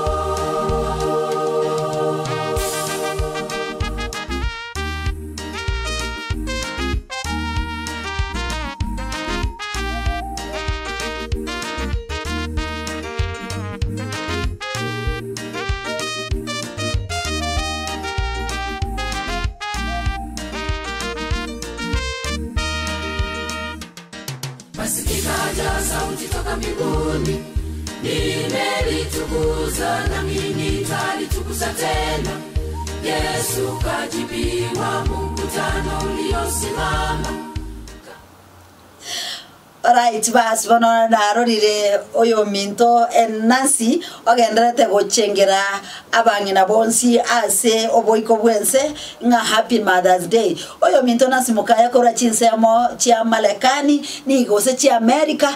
Basi ikaja sauti toka mbinguni, nimelitukuza nami nitalitukuza tena. Yesu kajibiwa mkutano uliosimama. Right, bas bono narorire oyo minto Nancy ogenderete gochengera abang'ina bonsi ase oboiko bwense ng'a happy mothers day. Oyo minto Nancy mukaya korwa chinsemo chia Marekani nigo gose chia America.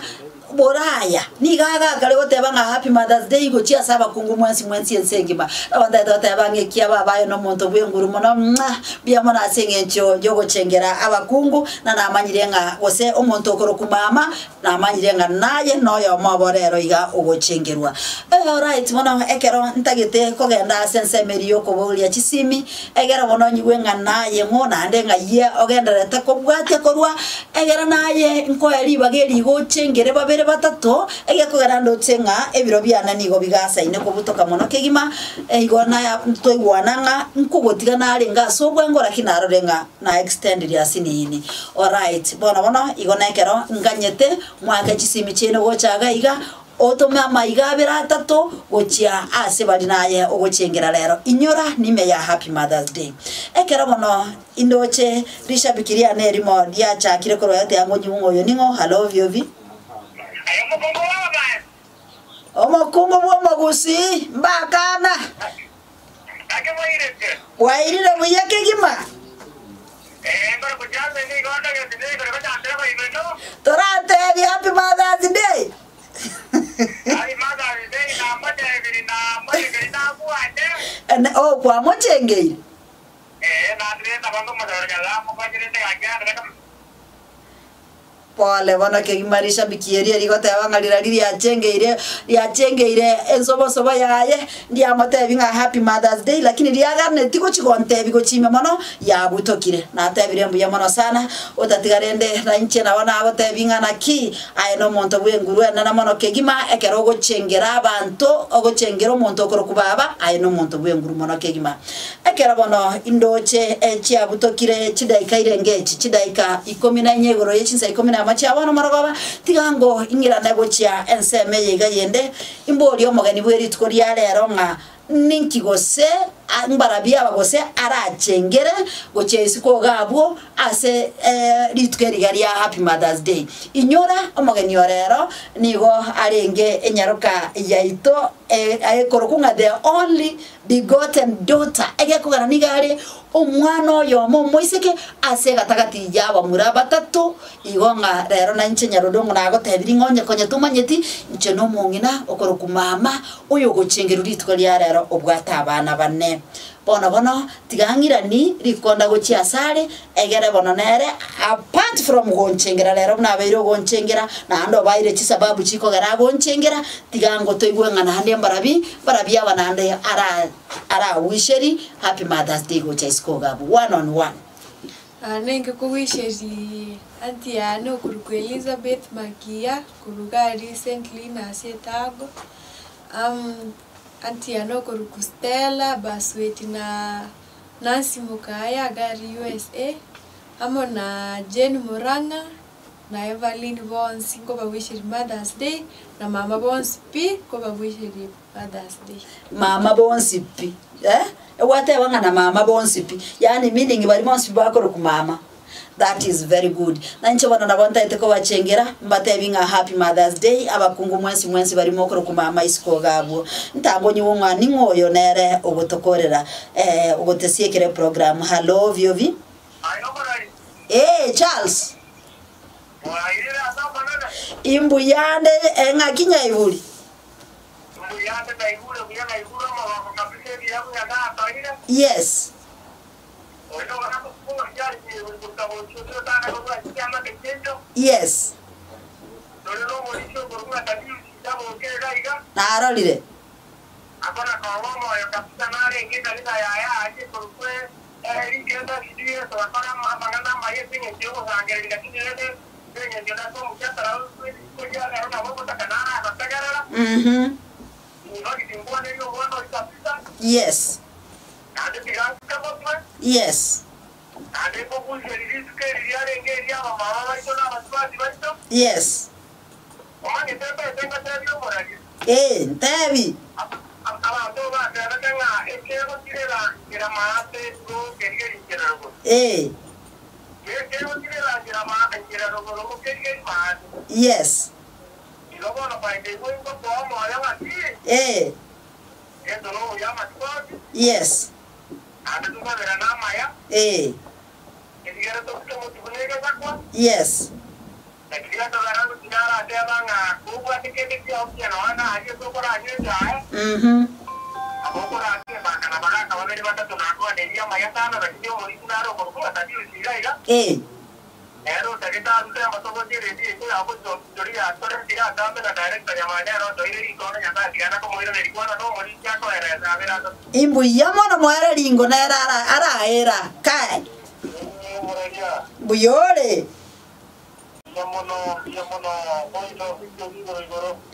Boraya nigo agakare goteba ng'a Happy Mother's Day gochia ase abakungu mwensi mwensi ense engima. Nabo ntagete goteba ng'a ekia baba aye nomonto bw'enguru mono mwa, mbuya mono ase eng'encho y'ogochengera abakungu, na namanyire ng'a gose omonto okorokwa mama, namanyire ng'a naye noyomo obo rero iga ogochengerwa. Alright bono ekero ntagete kogenda ase ensemo eria y'okoboria chisimi, Egera bono onyigwe ng'a naye ng'o, naende ng'ai ogendererete kobwatia korwa, egera naye nkoe ribaga eri igoche ngere babere batato, egekogera ndoche ng'a ebiro biane nigo bigasaine kobutoka mono kegima, igo naya toigwana ng'a nkogotiga narenge ase obwango lakini narore ng'a na extendiri asinini. Alright, bono bono igo nekero nganyete mwake chisimi chiaino gocha iga iga, Otome amaiga abere atato gochia ase bari naye ogochengera rero. Inyora nime ya Happy Mother's Day. Ekero bono indoche rishabiki riane erimo riachakire korwa yateba ngo nyigwe ng'a oyo ning'o, hallo ovyo-vi. Omokungu bw'omogusii, mbakana. Bwairire buya kegima. Toratebie Happy Mother's Day. Oh, kwamochengeire? Pole bono kegima rishabiki eria rigoteba ng'a rirari riachengeire riachengeire ensobosobo yaye, ndiamotebi ng'a happy mother's day lakini riaganeti gochi gontebi gochia ime mono yabutokire. Natebire mbuya mono sana, otatiga rende na inche nabo nagotebi ng'a naki aye nomonto bw'enguru enene mono kegima ekero ogochengera abanto ogochengera omonto okorokwa baba aye nomonto bw'enguru mono kegima. Ekero bono indooche chiabutokire chidaika irenge echi, chidaika ikomi na inye igoro ye chinsa ikomi na emo chia bono morogoba, tiga ngo ing'irane gochia ensemo eye iga yende, imborie omogeni bwe rituko ria rero ng'a ninki gose mbarabio aba gose arachengere gochia isiko iga abwo ase rituko eri iga ria Happy Mother's Day. Inyora omogeni o rero nigo arenge enyaroka yaito ekorokwa ng'a the only Begotten daughter, egekogera nigo are omwana oyomo omoiseke ase egatagati y'abamura batato, igo ng'a rero nainche Nyarudongo nagotebirie ng'a onye konya tomanyeti, inche nomong'ina okorokwa mama, oyogochengerwa rituko ria rero obwate abana bane. Bono bono tiga ng'irani rikonda gochia asare, Egere bono nere, apart from gonchengera rero buna abeire ogonchengera, naende obaeire chisababu chikogera agonchengera, tiga ngotoigwe ng'a naende mbarabi, mbarabi aba naende ara arawisheri happy Mother's Day gocha isiko iga abwo, one on one. Nenge kowisheri aunty yane okorokwa Elizabeth Makiya korwa iga recently nase etago, aunty yane okorokwa Stella Basweti na Nancy Mokaya agari USA, amo na Jane Murang'a na Evaline bonsi nkobawisheria Mother's Day, na mama bonsi pi nkobawisheria Mother's Day. Mama bonsi pi eh, egwateba ng'a na mama bonsi pi, yaani meaning baria bonsi pi bakorokwa mama. That is very good. Na inche bono nabo ntaete kobachengera, mbatebi ng'a happy Mother's Day, abakungu mwensi mwensi baria mokorokwa mama isiko iga abwo. Ntangonyigwe ng'a ning'o oyo nere ogotokorera eh, ogotesiekera eprogram. Hallo Oviovi. Ee, Charles. Imbuyande eng'aki nyaiburi. Yes. Yes. Narorire. Mhm. Yes. Yes. Yes. Ee, ntebi. Ee. Yes. Ee. Yes. Ee. Yes. Eh. Imbuya mono mwere ringo nere ara- araera kai mbuya ore.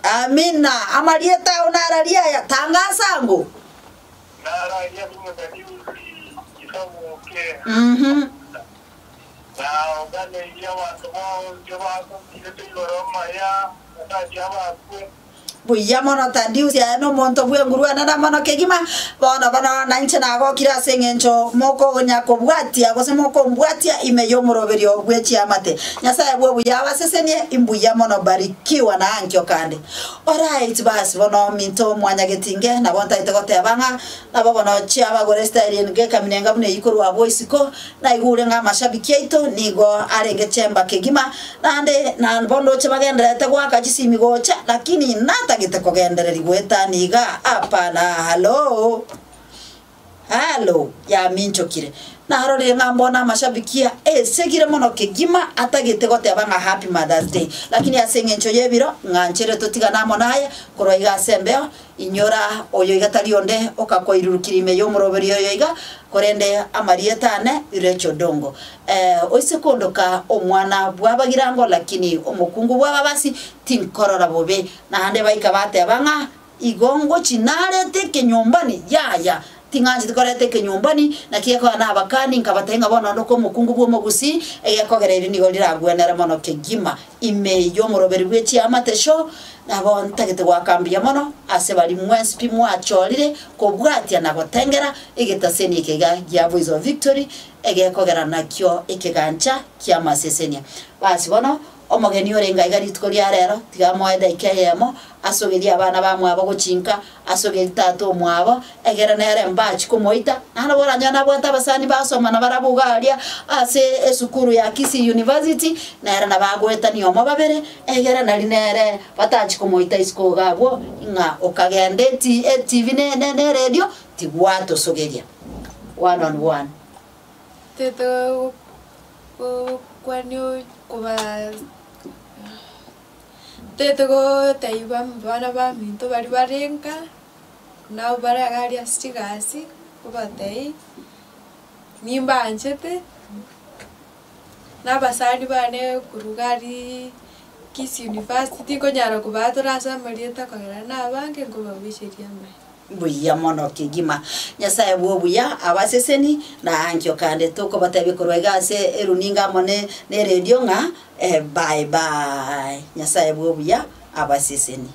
Amina amarieta ao nararia aya tangasango. Buya mono Tadiusi aya nomonto bwengurwana na mono kegima bono bono nainche nagokire ase eng'encho mokonya kobwatia gose mokombwatia ime yomoroberio bwe chiamate Nyasaye bwe buya abasesenie imbuya mono barikiwa na ankio kande. Alright basi bono minto mwanyagetinge nabo ntaete goteba ng'a nabo bono chiabagore style enge kaminenga buna ikorwa abo isiko naigure ng'a amashabiki aito nigo arenge chemba kegima naende na bono ndoche bagenderete gwaka chisimi gocha lakini natagete kogendereri gwetani iga hapana halo halo yaminchokire narorire ng'a mbona amashabiki aya esegire mono kegima atagete goteba ng'a happy Mothers Day lakini ase eng'encho ya ebiro ng'a nchere totigane amo naye korwa iga ase embeo inyora oyo iga tari onde okakoirurukiri ime ya omoroberi oyo iga korende amarieta ane Rachel Odongo. Oise kondoka omwana bwabagirango lakini omokungu bwababasi tinkorora bobe naende baika bateba ng'a igo ngochi narete ekenyumbani yaya ting'anchete koreta ekenyumbani naki gekoba na abakani nkabatebia ng'a bono onde omokungu bwa omogusii egekogera eri nigo riragwenere mono kegima ime ya omoroberi bwa echiamate show nabo ntagete goaka mbuya mono ase baria mwensi pi mwachorire kobwatia na gotengera egetaseni eke iga gia Voice of Victory egekogera nakio ekegancha kia amasesenia. Basi bono omogeni orenge aiga rituko ria rero tiga amoe edaika eyemo asogerie abana bamwabo gochinka asogerie tata omwabo egere nere mbachi komoita naende boranyore nabwate abasani basoma na barabwo iga aria ase esukuru ya Kisii University nere nabo agoetania omo babere egere nari nere batachi komoita isiko iga abwo ng'a okagenda eti etv ne ne ne eredio tigwatosogeria one on one. Tete gokwania koba tete gotebia abana baminto baria bare nka, nabo bare iga aria ase chigasi, kobatebia nimbanchete, na abasani bane korwa iga aria Kisii University tinkonyara kobatora ase amarieta kogera nabange nkobagoicheria amaya. Mbuya mono kegima. Nyasaye bwa obuya abaseseni na ankio kande tokobatebia korwa iga ase eruninga amo ne eredio ng'a bye bye. Nyasaye bwa obuya abaseseni.